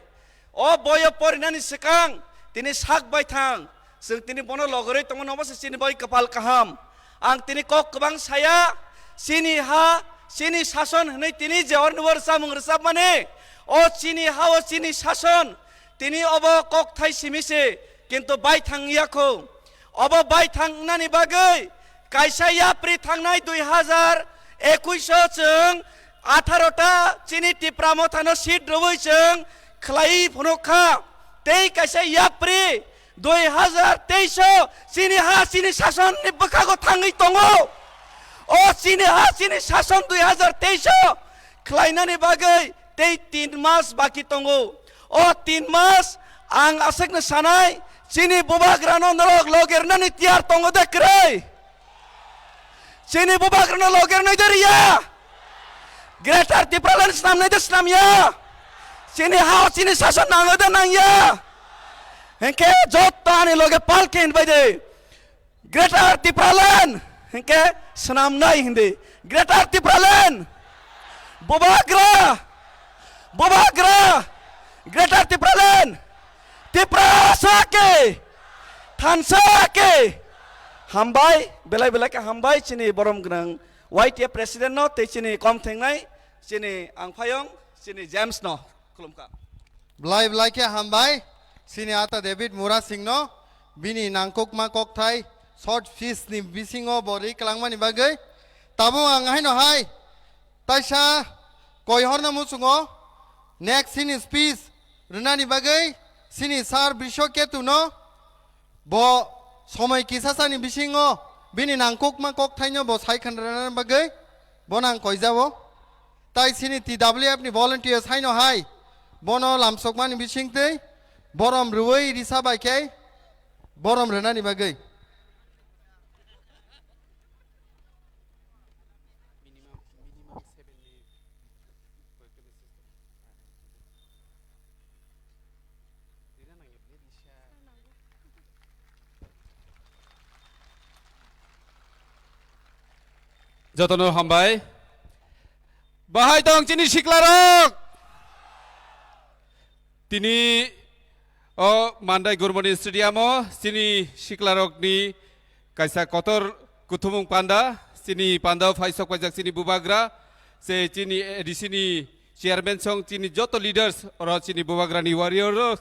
O boyo porinani swkang tini sak bai thang, chwng tini bono logorwi tongmani, omo se chini bagwi kwpal kaham. Ang tini kok kwbang saya, chini ha, chini sason hwnwi tini je orni o rwchapmung rwchapmani, o chini ha, o chini sason, Tini obo kokthai simi se, kintu bai thang ya kho. Obo bai thang nani bagwi kaisa yapri thangnai dui hazar ekuish o chwng atharo ta chini Tipra Mothano seat rwui chwng khlai phunuk kha. Tei kaisa yapri dui hazar teis o chini ha chini sason ni bwkhago thangwi tongo. O chini ha chini sason dui hazar teis o khlainani bagwi tei tin mas baki tongo. O tin mas ang aswkno sanai, chini bubagrano norok loge rwnani tiyar tongo de kwrwi? Chini bubagrano loge rwnai de riya? Greater Tipraland snamnai de snamya? Chini ha chini sason nango de nangya? Hinkhe jotto ani loge palke hinbai de. Greater Tipraland hinkhe swnamnai hindi. Greater Tipraland! Bubagra! Bubagra! Greater Tipraland! Tiprasa ke! Thansa ke! Hambai, belai belai khe hambai chini borom gwnang Y T F president no tei chini kom thengnai chini angphayong chini James no. Khulumkha. Belai belai khe hambai, chini ata David Mura Singh no, bini nangkukma kokthai, short speech ni bisingo bo ri kwlangmani bagwi. Tabuk ang haino hai, taisa koi horno muchungo, next chini speech rwnani bagwi, chini sir Brisho Ketu no, bo somoi kisasani bisingo bini nangkukma kokthaino bo sai khanrana bagwi bono ang koijao. Tai chini T W F ni volunteers haino hai bono lamsokmani bisingtwi borom rwui risa bai khe borom rwnani bagwi. Jotono hambai. Bahai tong chini siklarok. Tini o Mandai Gurmani Stadium o chini siklarokni kaisa kotor kuthumung panda, chini panda o phai sok paijak chini bubagra, se chini A D C ni chairman song chini joto leaders oro chini bubagrani warrior rok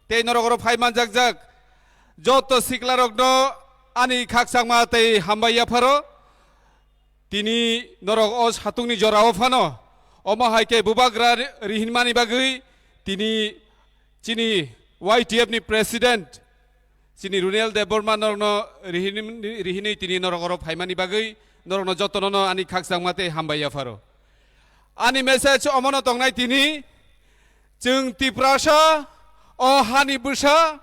tei norok oro phai manjakjak joto siklarokno ani khakchangma tei hambai yapharo. Tini norok o satung ni jora o phano omo hai khe bubagra ri-, rihinmani bagwi tini chini Y T F ni president chini Runel Debbarma norokno rihin-, rihinwi tini norok oro phaimani bagwi norokno jotono no ani khakchangma tei hambai yapharo. Ani message omono tongnai tini, chwng Tiprasa, o hani bwsa,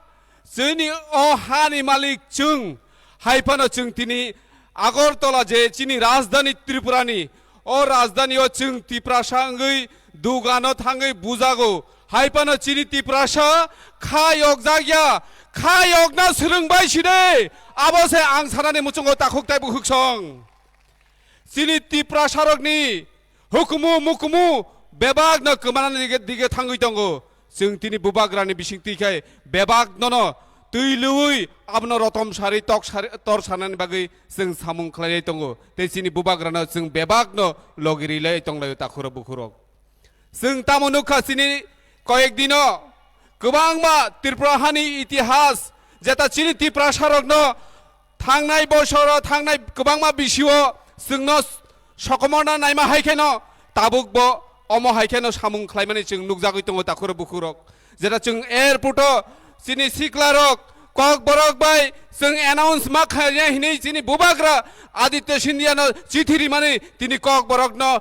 chini o hani malik chwng, hai phano chwng tini Agartala je chini rajdhani Tripurani, o rajdhani o chwng Tiprasa wngwi dugano thangwi bujago, hai phano chini Tiprasa kha yokjak ya, kha yokna swrwngbai side, abo se ang sanani muchungo takhuk tai bukhuk song. Chini Tiprasarokni hukumu mukumu bebakno kwmanani dige, dige thangwi tongo. Chwng tini bubagrani bisingtwi khai bebaknono twi lwui abono rotom sari tok sari tor sanani bagwi chwng samung khlailai tongo. Tei chini bubagrano chwng bebakno logi rilai tonglaio takhurok bukhurok. Chwng tamo nukha chini koyek dino kwbangma Tripura hani itihas, jeta chini Tiprasarokno thangnai bosoro, thangnai kwbangma bisio chwngno sokomorna naima hai kheno tabukbo omo hai kheno samung khlaimani chwng nukjagwi tongo takhurok bukhurok. Jeta chwng airport o chini siklarok Kokborok bai chwng announce ma khaina hinwi chini bubagra Aditya Scindia no chithi rimani tini Kokborok no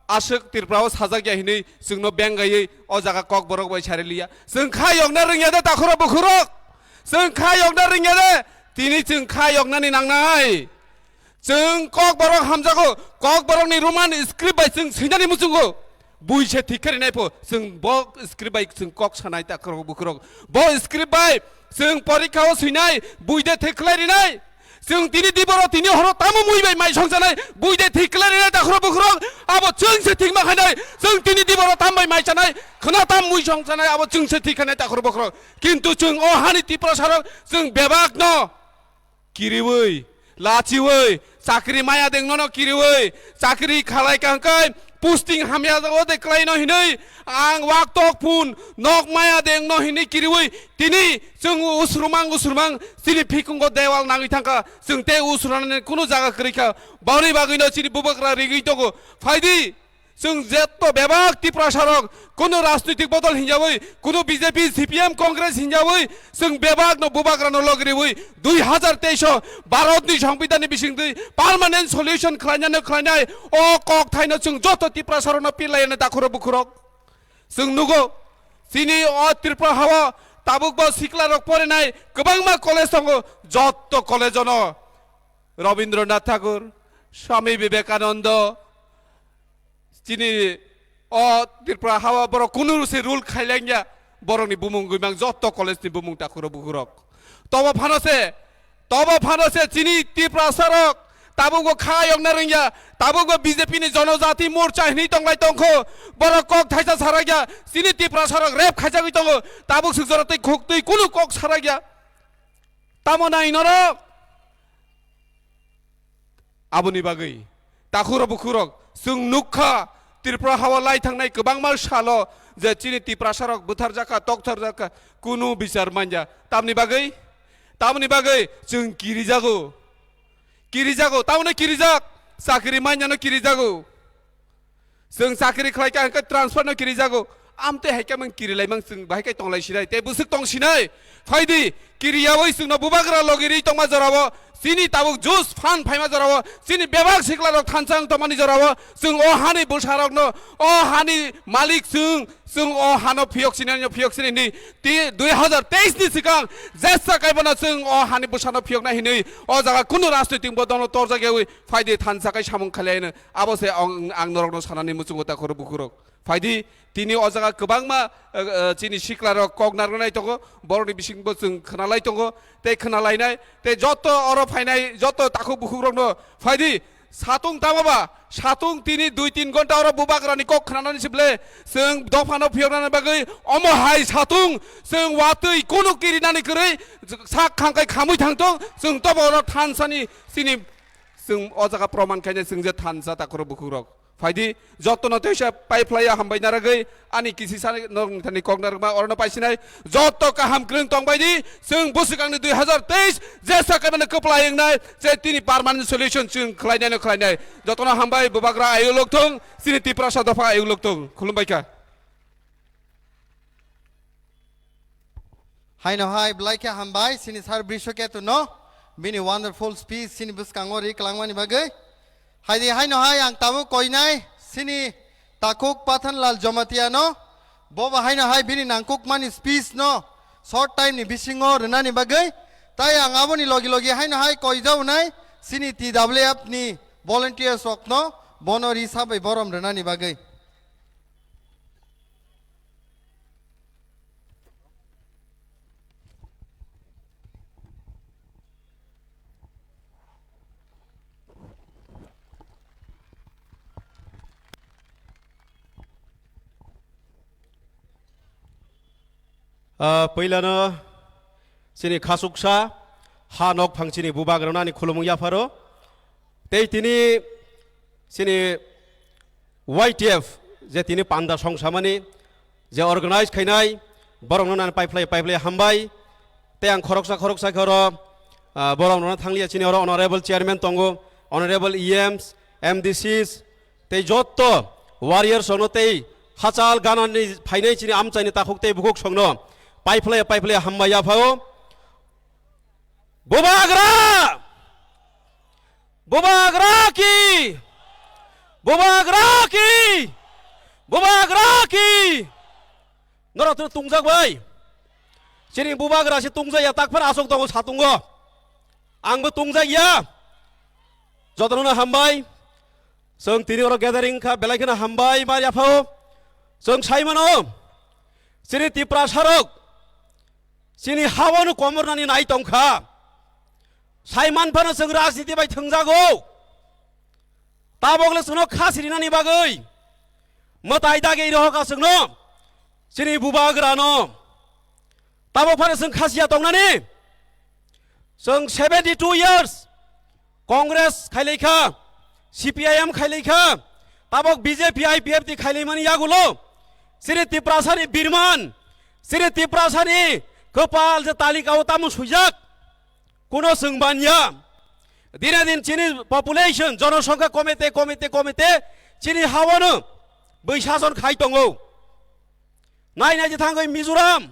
aswk Tripura o sajak ya hinwi chwngno bengaiwi o jaga Kokborok bai sari liya. Chwng kha yokna rwngya de takhurok bukhurok? Chwng kha yokna rwngya de? Tini chwng kha yoknani nangnai. Chwng Kokborok hamjago, Kokborokni Roman script bai chwng swinani muchungo. Bui se thik khe rinai pho, chwng bo script bai chwng kok sanai takhurok bukhurok. Bo script bai chwng porikha o swinai, bui de thik khlai rinai. Chwng tini diboro tini horo tamo mui bai mai songjanai, bui de thik khlai rinai takhurok bukhurok, abo chwng se thik ma khainai, chwng tini diboro tam bai mai chanai, khna tam mui songjanai, abo chwng se thik khainai takhurok bukhurok. Kintu chwng o hani Tiprasarok chwng bebak no kiriwi, lachiwi, chakri maya deng nono kiriwi, chakri khalai kangkai, Posting hamya jago de kwlaino hinwi ang wak tok phun nok maya de wngno hinwi kiriwi tini chwng usrumang usrumang chini phikungo dewal nangwi thangkha, chwng tei usrunani kunu jaga kwrwi kha. Boni bagwino chini bubagra rigwi tongo. Phaidi, chwng jetto bebak Tiprasarok kunu rajnitik bodol hinjawi, kunu B J P, C P M, Congress hinjawi chwng bebakno bubagrano logriwi dui hazar teis o Bharatni Songbidanni bisingtwi permanent solution khlainani khlainai o kokthaino chwng joto Tiprasarokno pirlaiyani takhurok bukhurok. Chwng nugo, chini o Tripura hao tabukbo siklarok porinai kwbangma college tongo, jotto college ono Rabindranath Tagore, Swami Vivekananda, chini o Tripura hao borok kunu se rule khailangya, borokni bumung gwimang jotto college ni bumung takhurok bukhurok. Tobo phano se, tobo phano se chini Tiprasarok tabukbo kha yokna rwngya, tabukbo B J P ni Jonojati Morcha hinwi tonglai tongkho, borok kok thaisa sarakya, chini Tiprasarok rep khaijagwi tongo, tabuk swk jorok tei khuk twi kunu kok sarakya. Tamo nai norok? Aboni bagwi takhurok bukhurok chwng nukha, Tripura hao lai thangnai kwbangma salo je chini Tiprasarok butharjakha, toktharjakha, kunu bichar manya. Tamni bagwi, tamni bagwi chwng kirijago, kirijago, tamoni kirijak, chakri manyano kirijago. Chwng chakri khlai kha hwnkhe transfer no kirijago. Amtwi hai khe mang kirilaimang chwng bahai khe tonglai sinai. Tei bwswk tong sinai. Phaidi kiriyawi chwngno bubagra logiri tongma jorao. Chini tabuk jus phan phaima jorao. Chini bebak siklarok thansa wng tongmani jorao. Chwng o hani bwsarokno, o hani malik chwng, chwng o hano phiyok sinai, phiyok sinai ni. Ti dui hazar teis ni swkang jesa kaibana chwng o hani bwsano phiyokna hinwi o jaga kunu rajnitik bodolno torjak yawi phaidi thansa kai samung khlai no. Abo se ang, ang norokno sanani muchungo takhurok bukhurok. Phaidi, tini o jaga kwbangma, eh, eh, chini siklarok kok narwknai tongo, borokni bisingbo chwng khwnalai tongo, tei khwnalainai, tei joto oro phainai joto takhuk bukhukrokno phaidi, satung tamo ba, satung tini dui tin ghonta oro bubagrani kok khwnanani sible, chwng dophano phiyoknani bagwi omo hai satung chwng watwi kunu kirinani kwrwi sak khangkai khamwi thangtong, chwng tobo oro thansani chini chwng o jaga proman khainai chwng je thansa takhurok bukhukrok. Phaidi, jotono teisa pai phlaiya hambai naragwi, ani kisi sa norok thani kok narwkma orono paisinai, joto kaham kwrwng tongbaidi, chwng bwswkangni dui hazar teis jesa kaimano kwplai wngnai, je tini permanent solution chwng khlainaino khlainai. Jotono hambai, bubagra ayuk lokthung, chini Tiprasa dopha ayuk lokthung. Khulumbaikha. Haino hai belai khe hambai chini Sir Brishaketu no bini wonderful speech chini bwskango ri kwlangmani bagwi. Haidi haino hai ang tabuk koinai chini takhuk Pathanlal Jamatia no, bobo haino hai bini nangkukmani speech no short time ni bisingo rwnani bagwi. Tai ang aboni logi logi haino hai koijaonai chini T W F ni volunteers rok no bono ri sabai borom rwnani bagwi. Ah, puilano chini khasuksa ha nok phang chini bubagrano ani khulumung yapharo. Tei tini chini Y T F je tini panda songsamani je organize khainai, borokno nani paiphlai paiphlai hambai. Tei ang khoroksa khoroksa khe oro, ah, borokno thanglia chini oro honorable chairman tongo, honorable E Ms, M D Cs, tei jotto warriors rokno tei hachal ganani phainai chini amchaini takhuk tei bukhuk songno paiphlai paiphlai hambai yaphao. Bubagra! Bubagra ki! Bubagra ki! Bubagra ki! Norok tini tungjak bai. Chini bubagra se tungjak ya, takphar asok tongo satungo. Angbo tungjak ya. Jotono hambai. Chwng tini oro gathering kha, belai kheno hambai ma yaphao. Chwng sai mano. Chini Tiprasarok. Chini hawano komornani nai tongkha. Saiman phano chwng rajniti bai thwngjago. Tabokle chwngno kha sirinani bagwi mwtai dagi rohoka chwngno, chini bubagrano. Tabok phano chwng khasiya tongnani. Chwng seventy two years Congress khailaikha, C P I M khailaikha, Tabok B J P I P F T khailaimani yagulo, chini Tiprasani birman, chini Tiprasani kwpal je talikao tamo swijak, kuno chwng banya. Dine din chini population, jonosongkha komete, komete, komete, chini hawano bwi sason khai tongo. Nai nai je thangwi Mizoram,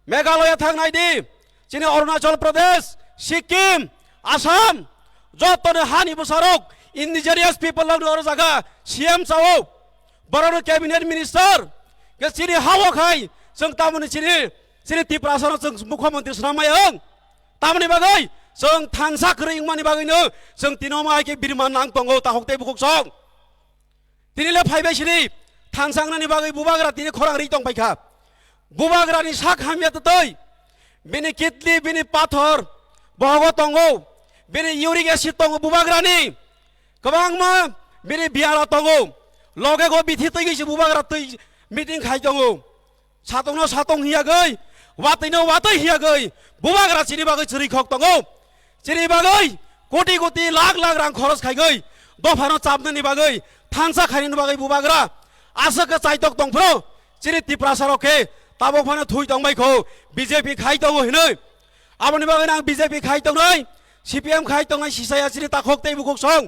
Meghalaya thang nai di, chini Arunachal Pradesh, Sikkim, Assam, joto ni hani bwsarok indigenous people rok ni oro jaga C M chao, borok no cabinet minister, ke chini hao khai, chwng tamoni chini, chini Tiprasa no chwng mukhyamantri swnam mai ang. Tamoni bagwi chwng thansa kwrwi wngmani bagwi no chwng tino mai khe birman nang tongo tahok tei bukhuk song. Tini le phaibai sini, thansa wngnani bagwi bubagra tini khorang ri tong paikha. Bubagrani sak hamya twtwi, bini kidney, bini pathor bohogo tongo, bini uric acid tongo bubagrani, kwbangma bini biyara tongo, loge go bithi twi gwi se bubagra twi meeting khai tongo. Satongno satong hiyagwi, watwino watwi hiyagwi, bubagra chini bagwi chwrwi khok tongo. Chini bagwi koti koti lakh lakh rang khoros khaigwi, dophano chapnani bagwi, thansa khainani bagwi bubagra aswk khe chaitok tongphuru, chini Tiprasa rok khe tabok phano thui tongbai kho, B J P khai tongo hinwi. Aboni bagwi ang B J P khai tongnai, C P M khai tongnai sisaya chini takhok tei bukhuk song,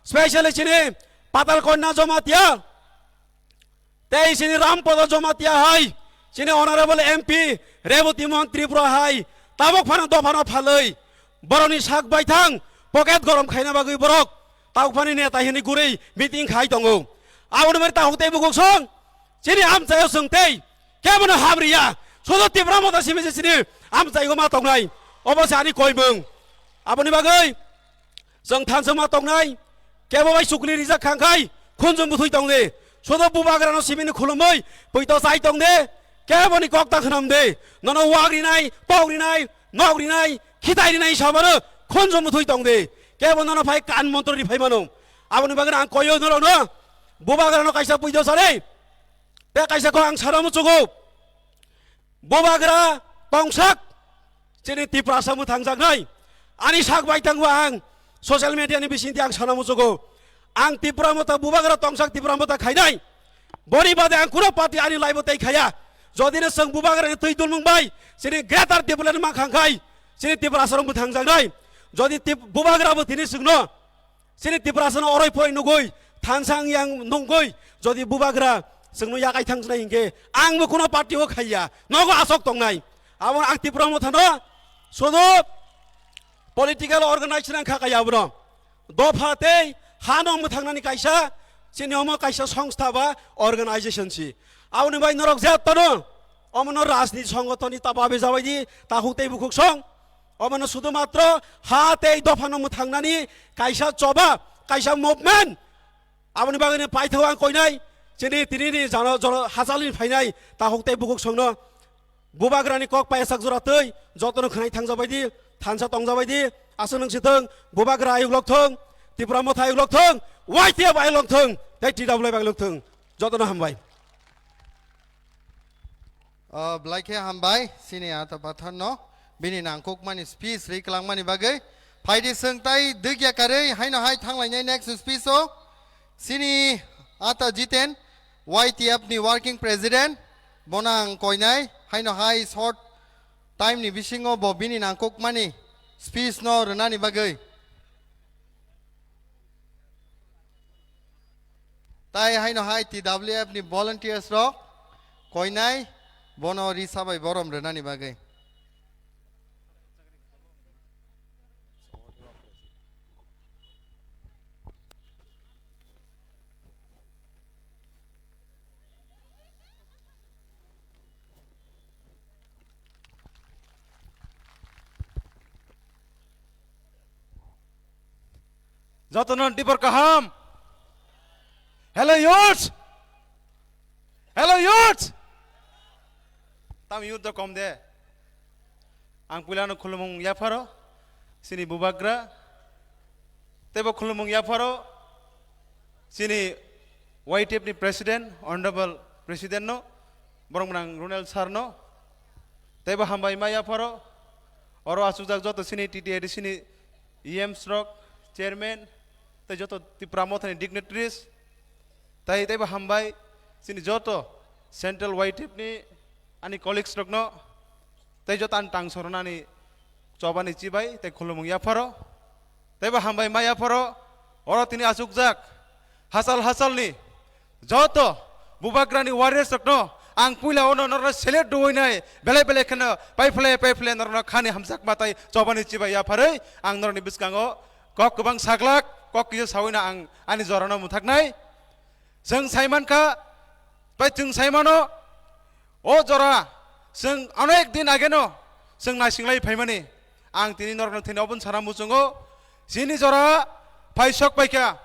specially chini Patal Kanya Jamatia. Tei chini Rampada Jamatia hai, chini Honorable M P Reboti Mohan Tripura hai, tabok phano dophano phalwi, borokni sak baithang, pocket gorom khaina bagwi borok, tabok phani neta hini gurwi meeting khai tongo. Aboni bagwi tahok tei bukhuk song, chini amchaio chwng tei, kebono hamriya, sudo Tipra Motha simi se chini amchaio ma tongnai, obo se ani koimung. Aboni bagwi, Chwng thansa ma tongnai, kebo bai chukli rijak khang khai, khunjwng bwthwi tong de. Sodo bubagrano sibini khulumwi, poito chai tong de, keboni kok ta khnam de. Nono wak rinai, tok rinai, nok rinai, khitai rinai samano, khunjwng bwthwi tong de. Kebo nono phai kan montro ri phai mano. Aboni bagwi ang koyo norokno, bubagrano kaisa poito sare. Te kaisa kok ang sana muchugo. Bubagra tongsak chini Tiprasa mwthangjaknai. Ani sak bai tangbo ang social media ni bisingtwi ang sana muchugo. Ang Tipra Motha bubagra tongsak Tipra Motha khainai. Boni bade ang kuno party ani laibo tei khaya. Jodi no chwng bubagra ni twi dulmung bai chini greater development ma khang khai chini Tiprasa rok mwthangjaknai. Jodi tip-, bubagra bo tini chwngno Chini Tiprasano oroi phoi nugui, thansa wng yang nungui, jodi bubagra chwngno yakai thangsnai hinkhe, ang bo kuno party o khaiya, nogo asok tongnai. Abo ang Tipra Mothano, sodo political organization ang kha kaya abono. Dopha tei hano mwthangnani kaisa, chini omo kaisa songstha ba organization si. Aboni bai norok jetono, omono rajniti songotoni ta babe jabaidi, ta huk tei bukhuk song, Omono sudu matro ha tei dophano mwthangnani kaisa choba, kaisa movement. Aboni bagwino paithao ang koinai, chini tinini jano joro hachalni phainai, tahuk tei bukhuk songno bubagrani kok payasak jora twi, jotono khwnai thangjabaidi, thansa tongjabaidi, aswk nung sithwng, bubagra ayuk lokthwng, Tipra Motha ayuk lokthwng, Y T F ayuk lokthwng, tei T W F ayuk lokthwng. Jotono hambai. O, belai khe hambai, chini ata patharno, bini nangkukmani speech ri kwlangmani bagwi. Phaidi chwng tai dwkya karwi haino hai thanglainai next speech o. Chini ata Jiten, Y T F ni working president, bono ang koinai, haino hai short time ni bisingo bo bini nangkukmani speech no rwnani bagwi. Tai haino hai T W F ni volunteers rok koinai bono risa bai borom rwnani bagwi. Jotono dibor kaham. Hello youths. Hello youths. Tam youth do kom de. Ang puilano khulumung yapharo. Chini bubagra. Tebo khulumung yapharo. Chini Y T F ni president, honorable president no. Borok mwnang Ronel sir no. Tebo hambai ma yapharo. Oro achukjak joto chini T T A D C ni E Ms rok, chairman, tei joto Tipra Mothani dignitaries, Tai teibo hambai chini joto Central Y T F ni ani colleagues rokno, tei joto ani tang sornani chobani chibai tei khulumung yapharo. Teibo hambai ma yapharo, oro tini achukjak hachal hachalni joto Bubagrani warriors rokno ang puila ono norno select duoinai belai belai kheno paiphle paiphle norno khani hamjakma tai chobani chibai yapharwi ang norni bwskango kok kwbang saglak, kok kisa sawino ang ani jorano muthaknai. Chwng saimankha, bai chwng saimano, o jora chwng onek din ageno chwng naisinglai phaimani. Ang tini norokno thani oboni sana muchungo, chini jora phaisok paikha,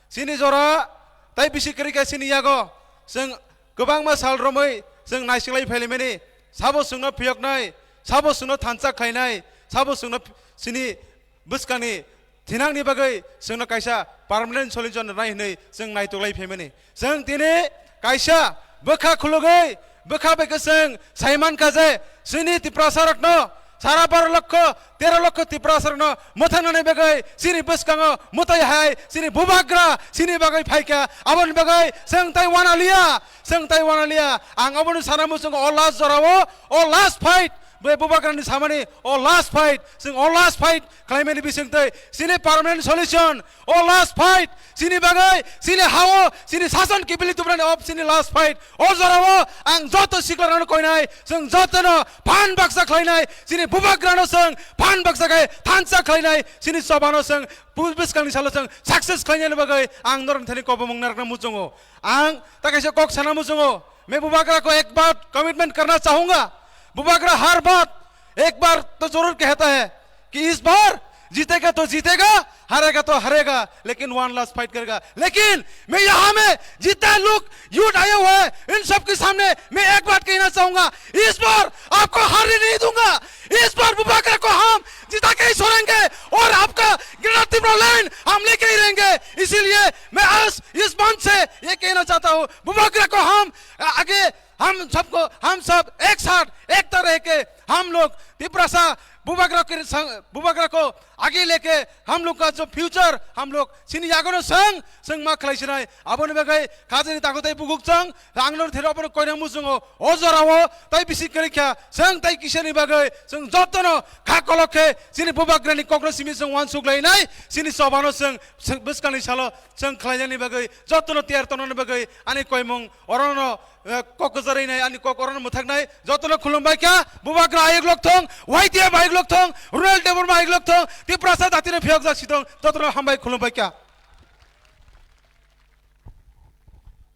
chini jora tai bisi kwrwikha chini yago. Chwng kwbangma sal romwi chwng naisinglai phailaimani, sabo chwngno phiyoknai, sabo chwngno thansa khlainai, sabo chwngno chini bwskangni thinangni bagwi chwngno kaisa permanent solution rwnai hwnwi chwng naituklai phaimani. Chwng tini kaisa bwkha khulugwi, bwkha bai khe chwng saimankha je chini Tiprasarokno sara baro lokho, tero lokho Tiprasarokno mwthangnani bagwi chini bwskango mwtai hai chini Bubagra chini bagwi phaikha. Aboni bagwi chwng tai wanaliya, chwng tai wanaliya. Ang obono sana muchungo o last jorao, o last fight, bai Bubagrani samani o last fight, chwng o last fight khlaimani bisingtwi chini permanent solution, o last fight chini bagwi, chini hao, chini sason kibili tubrani o chini last fight. O jorao ang joto siklarano koinai, chwng jotono phan baksa khlainai, chini Bubagrano chwng phan baksa khe thansa khlainai, chini chobano chwng bu-, bwskangni salo chwng success khlainani bagwi ang norokni thani kobomung narwkna muchungo. Ang ta kaisa kok sana muchungo, मैं बुबागरा को एक बात कमिटमेंट करना चाहूंगा। बुबागरा हर बात एक बार तो जरूर कहता है कि इस बार जीतेगा तो जीतेगा, हारेगा तो हारेगा, लेकिन वन लास्ट फाइट करेगा। लेकिन मैं यहाँ में जितने लोग यूथ आए हुए हैं, इन सब के सामने मैं एक बात कहना चाहूंगा, इस बार आपको हारने नहीं दूंगा। इस बार बुबागरा को हम जिता के ही छोड़ेंगे और आपका ग्रेटर तिब्रा लैंड हम लेके ही रहेंगे। इसीलिए मैं आज इस मंच से ये कहना चाहता हूँ, बुबागरा को हम आगे हम सबको, हम सब एक साथ, एकता रह के हम लोग तिपरासा बुबागरा के संग, बुबागरा को आगे लेके हम लोग का जो फ्यूचर, हम लोग chini yagono chwng, chwng ma khlai sinai, aboni bagwi khajani takhuk tai buguk chwng, ang no thero abono koina muchungo, o jorao tai bisi kwrwikha, chwng tai kisani bagwi, chwng jotono kha kolok khe, chini Bubagrani kokno simi chwng uansuk lainai, chini chobano chwng, chwng bwskangni salo chwng khlainani bagwi, jotono tiyar tongnani bagwi, ani koimung orono, eh, kok kwcharwi nai, ani kok orono mwthaknai, jotono khulumbai kha, Bubagra ayuk lok thung, Y T F ayuk lok thung, Ronald Debbarma ayuk lok thung, Tiprasa datino phiyokjak si thung, jotono hambai khulumbai kha.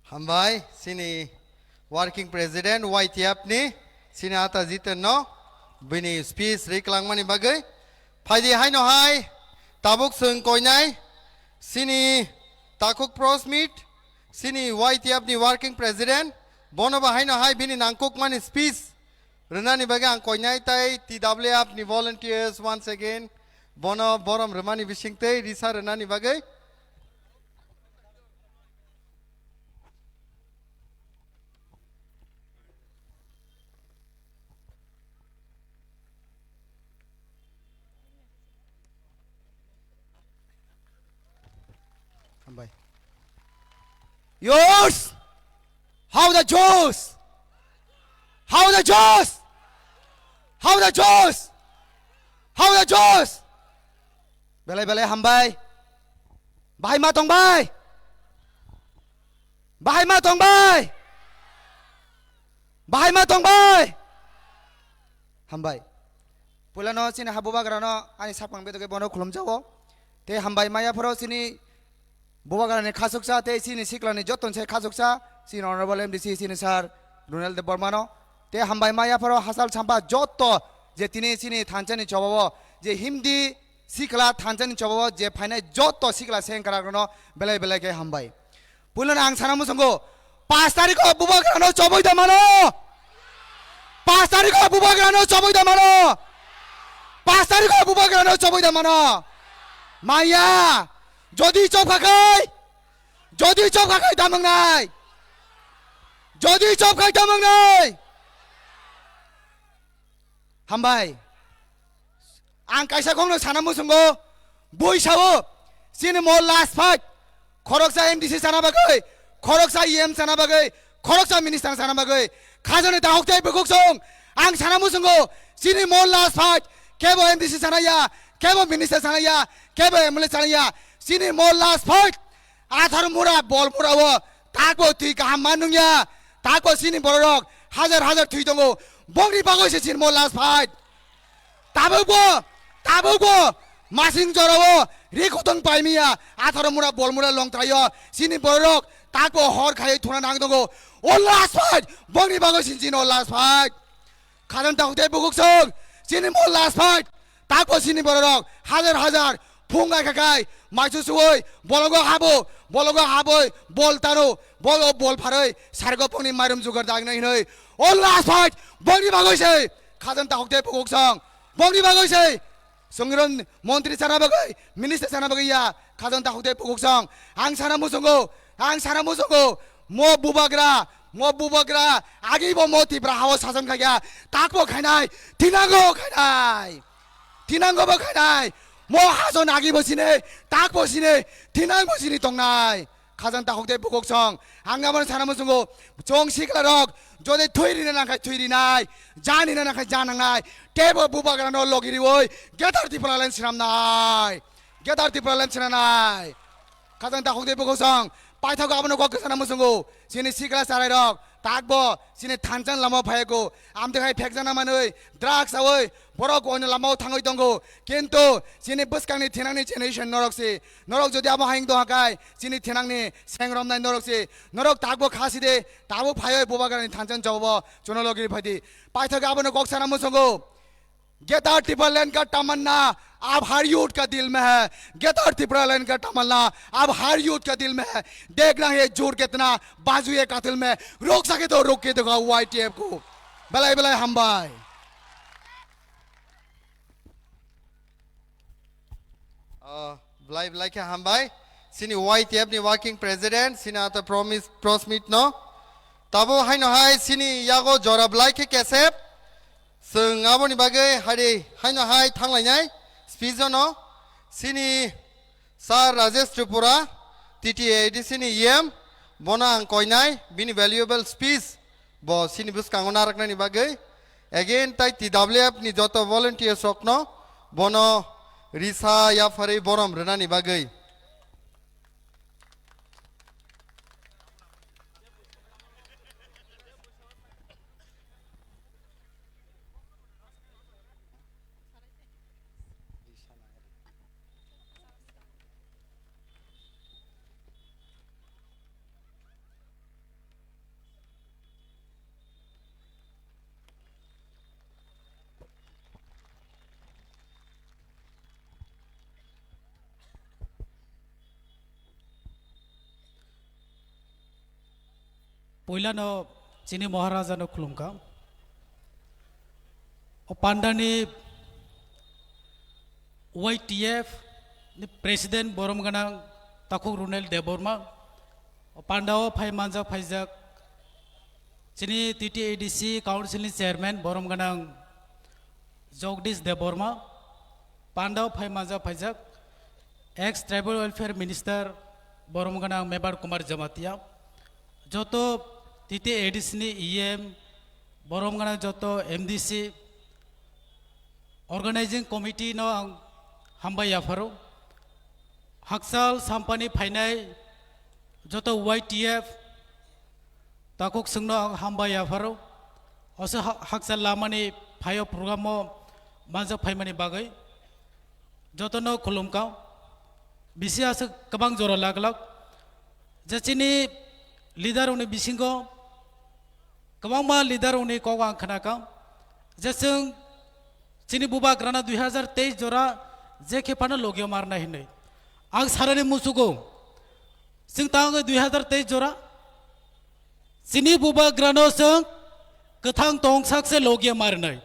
Hambai, chini working president Y T F ni, chini ata Jiten no, bini speech rwi kwlangmani bagwi. Phaidi haino hai, tabuk chwng koinai, chini takhuk Prosmit, chini Y T F ni working president, bono bo haino hai bini nangkukmani speech rwnani bagwi ang koinai tai T W F ni volunteers once again bono borom rwmani bisingtwi risa rwnani bagwi. Hambai. Yours! How the Joes? How the Joes? How the Joes? How the Joes? Belai belai hambai. Bahai ma tong bai. Bahai ma tong bai. Bahai ma tong bai. Hambai. Puilano chini ha Bubagrano ani saphang bedogwi bono khulumjago. Tei hambai maya phoro chini Bubagrani khasuksa tei chini siklani joton se khasuksa chini Honorable M D C chini sir Ronald Debbarmano. Tei hambai maya phoro hachal champa joto je tini chini thanchani chobao je himdi sikla thanchani chobao je phainai joto sikla sengkrakrokno belai belai khe hambai. Puilano ang sana muchungo, pash tarikho Bubagrano choboi da mano. Pash tarikho Bubagrano choboi da mano. Pash tarikho Bubagrano choboi da mano. Maya, jodi chobkha khai, jodi chobkha khai tamang nai. Jodi chobkha khai tamang nai. Hambai. Ang kaisa kokno sana muchungo, bui sao, chini mo last fight, khoroksa M D C sana bagwi, khoroksa E M sana bagwi, khoroksa minister sana bagwi. Khajani takhuk tei bukhuk song, ang sana muchungo, chini mol last fight, kebo M D C sana ya, kebo minister sana ya, kebo M L A sana ya, chini mol last fight. Athar mura, bol mura o, takbo twi kaham man nung ya, takbo chini bororok hajar hajar twi tongo, bongni bagwi se chini mol last fight. Tabukbo, tabukbo, masing jorao, ri khotong paimiya, atharo mura, bol mura, longtraio, chini bororok, takbo hor khaiwi thuna nang tongo. O last fight, bongni bagwi sinchino last fight. Khajani takhuk tei bukhuk song, chini mo last fight, takbo chini bororok, hajar hajar, phung gai khakai, maisu suoi, bologo habo, bologo haboi, bol tano, bol o bol pharoi, sargo pongni mairum jugar dagnai hinoi. O last fight, bongni bagwi se, Khajani takhuk tei bukhuk song. Bongni bagwi se. Songwiron montri sana bagwi, minister sana bagwi ya. Khajani takhuk tei bukhuk song. Ang sana muchungo. Ang sana muchungo. Mo bubagra. Mo bubagra. Agi bo mo Tipra hao sason khaikha. Takbo khainai. Tinango khainai. Tinango bo khainai. Mo hajon agi bo sine. Takbo sine. Tinang bo sini tongnai. Khajani takhuk tei bukhuk song. Ang abono sana muchungo. Chong sikla rok. Jodi thwi rina nangkhai thwi rinai. Jan rina nangkhai jan nangnai. Tebo bubagra no logi rioi. Greater Tipraland sinamnai. Greater Tipraland sinanai. Khajani takhuk tei bukhuk song. Paithago abono kok sana muchungo. Chini sikla charai rok. Takbo. Chini thanchang lama phaigo. Amtwi hai phekjana manwi. Drugs aoi. Borok oino lamao thangwi tongo. Kintu. Chini bwskangni thinangni generation norok si. Norok jodi abo haing tongkha kai. Chini thinangni sengromnai norok si. Norok takbo khasi de. Tabuk phaioi bubagrani thanchang jawabo. Chuno logi phai di. Paithago abono kok sana muchungo. Greater Tipraland ka tamanna ab har youth ka dil mein hai. Greater Tipraland ka tamanna ab har youth ka dil mein hai. Dekhna hai joor kitna bazu ye katil mein. Ruk sake to ruk ke dekho Y T F ko. Belai belai hambai. Ah, belai belai khe hambai. Chini Y T F ni working president, chini ata promise, Prosmit no. Tabo haino hai chini yago jora belai khe kesep. Chwng aboni bagwi hari haino hai thanglainai speech no. Chini Sir Rajesh Tripura, T T A D C ni E M, bono ang koinai, bini valuable speech. Bo chini bwskango naraknani bagwi, again, tai T W F ni joto volunteers rokno bono risa yapharwi borom rwnani bagwi. Puilano chini Maharaja no khulumkha. O pandani Y T F ni President borom gwnang Takhuk Runel Debbarma, o pandao phai manjak phaijak chini T T A D C Council ni Chairman borom gwnang Jagdish Debbarma, pandao phai manjak phaijak ex Tribal Welfare Minister borom gwnang Mebar Kumar Jamatia, joto T T A D C ni E M, borom gwnang joto M D C, Organizing Committee no ang hambai yapharo. Hakchal sampani phainai joto Y T F takhuk chwngno ang hambai yapharo. Oso ha-, hakchal lamani phaio program o manjak phaimani bagwi jotono khulumkha. Bisi aswk kwbang jora laglak. Je chini leader rokni bisingo kwbangma leader rokni kok ang khnakha, je chwng chini bubagrano dui hazar teis jora je khe phano logio marnai hinwi. Ang sarani muchugo, chwng tangwi dui hazar teis jora chini bubagrano chwng kwthang tongsak se logio marnai.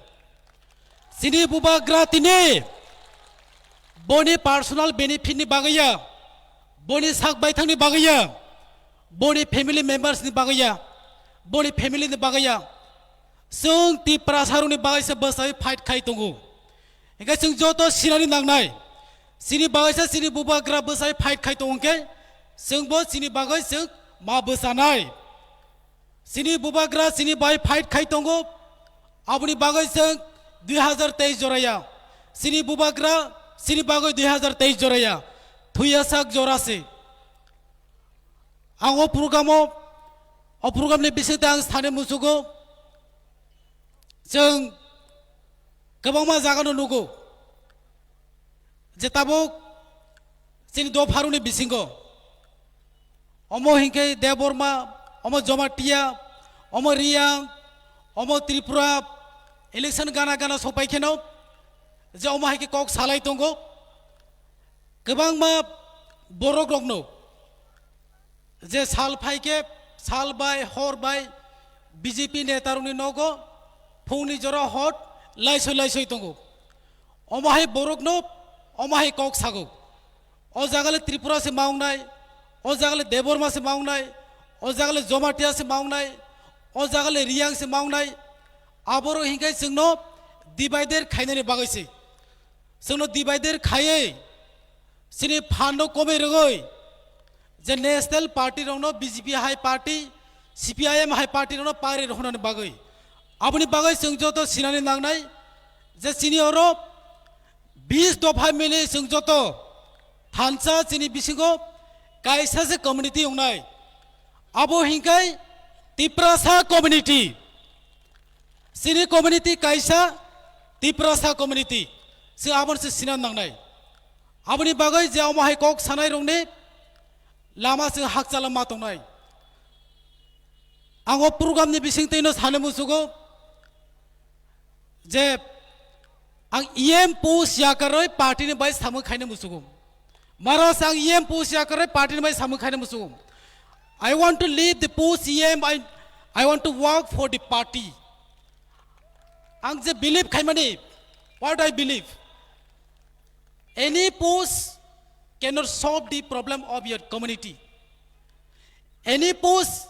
Chini bubagra tini boni personal benefit ni bagwi ya, boni sak baithang ni bagwi ya, boni family members ni bagwi ya, boni family ni bagwi ya. Chwng Tiprasa rokni bagwi se bwsai fight khai tongo. Hingke chwng joto sinani nangnai. Chini bagwi se chini bubagra bwsai fight khai tongo hingke chwngbo chini bagwi chwng ma bwchanai. Chini bubagra chini bai fight khai tongo, aboni bagwi chwng dui hazar teis joraya. Chini bubagra chini bagwi dui hazar teis joraya. Thuya sak jora se. Ang o program o, o program ni bisingtwi ang sani muchugo. Chwng kwbangma jaga no nugo. Je tabuk chini dopharuni bisingo, omo hinkhe Debbarma, omo Jamatia, omo Reang, omo Tripura, election gana gana sopai kheno, je omo hai khe kok salai tongo. Kwbangma borok rokno je sal phai khe sal bai hor bai B J P netarokni nogo phungni jora hot laisoi laisoi tongo. Omo hai borokno omo hai kok sago. O jaga le Tripura se ma wngnai, o jaga le Debbarma se ma wngnai, o jaga le Jamatia se ma wngnai, o jaga le Reang se ma wngnai. Aborok hinkhe chwngno divider khainani bagwi se. Chwngno divider khaiwi chini phanno komwi rwgwi je national party rokno B J P hai party, C P I M hai party rokno pari rohornani bagwi. Aboni bagwi chwng joto sinani nangnai je chini oro bis dopha mili chwng joto thansa chini bisingo kaisa se community wngnai. Abo hinkai Tiprasa community. Chini community kaisa Tiprasa community. Chwng abono se sinan nangnai. Aboni bagwi je omo hai kok sanai rokni lama chwng hakchala ma tongnai. Ang o program ni bisingtwi no sani muchugo je ang E M post yakarwi party ni bai samung khaina muchugo. Maras ang E M post yakarwi party ni bai samung khaina muchugo. I want to leave the post E M, I, I want to work for the party. Ang je believe khaimani, what I believe. Any post cannot solve the problem of your community. Any post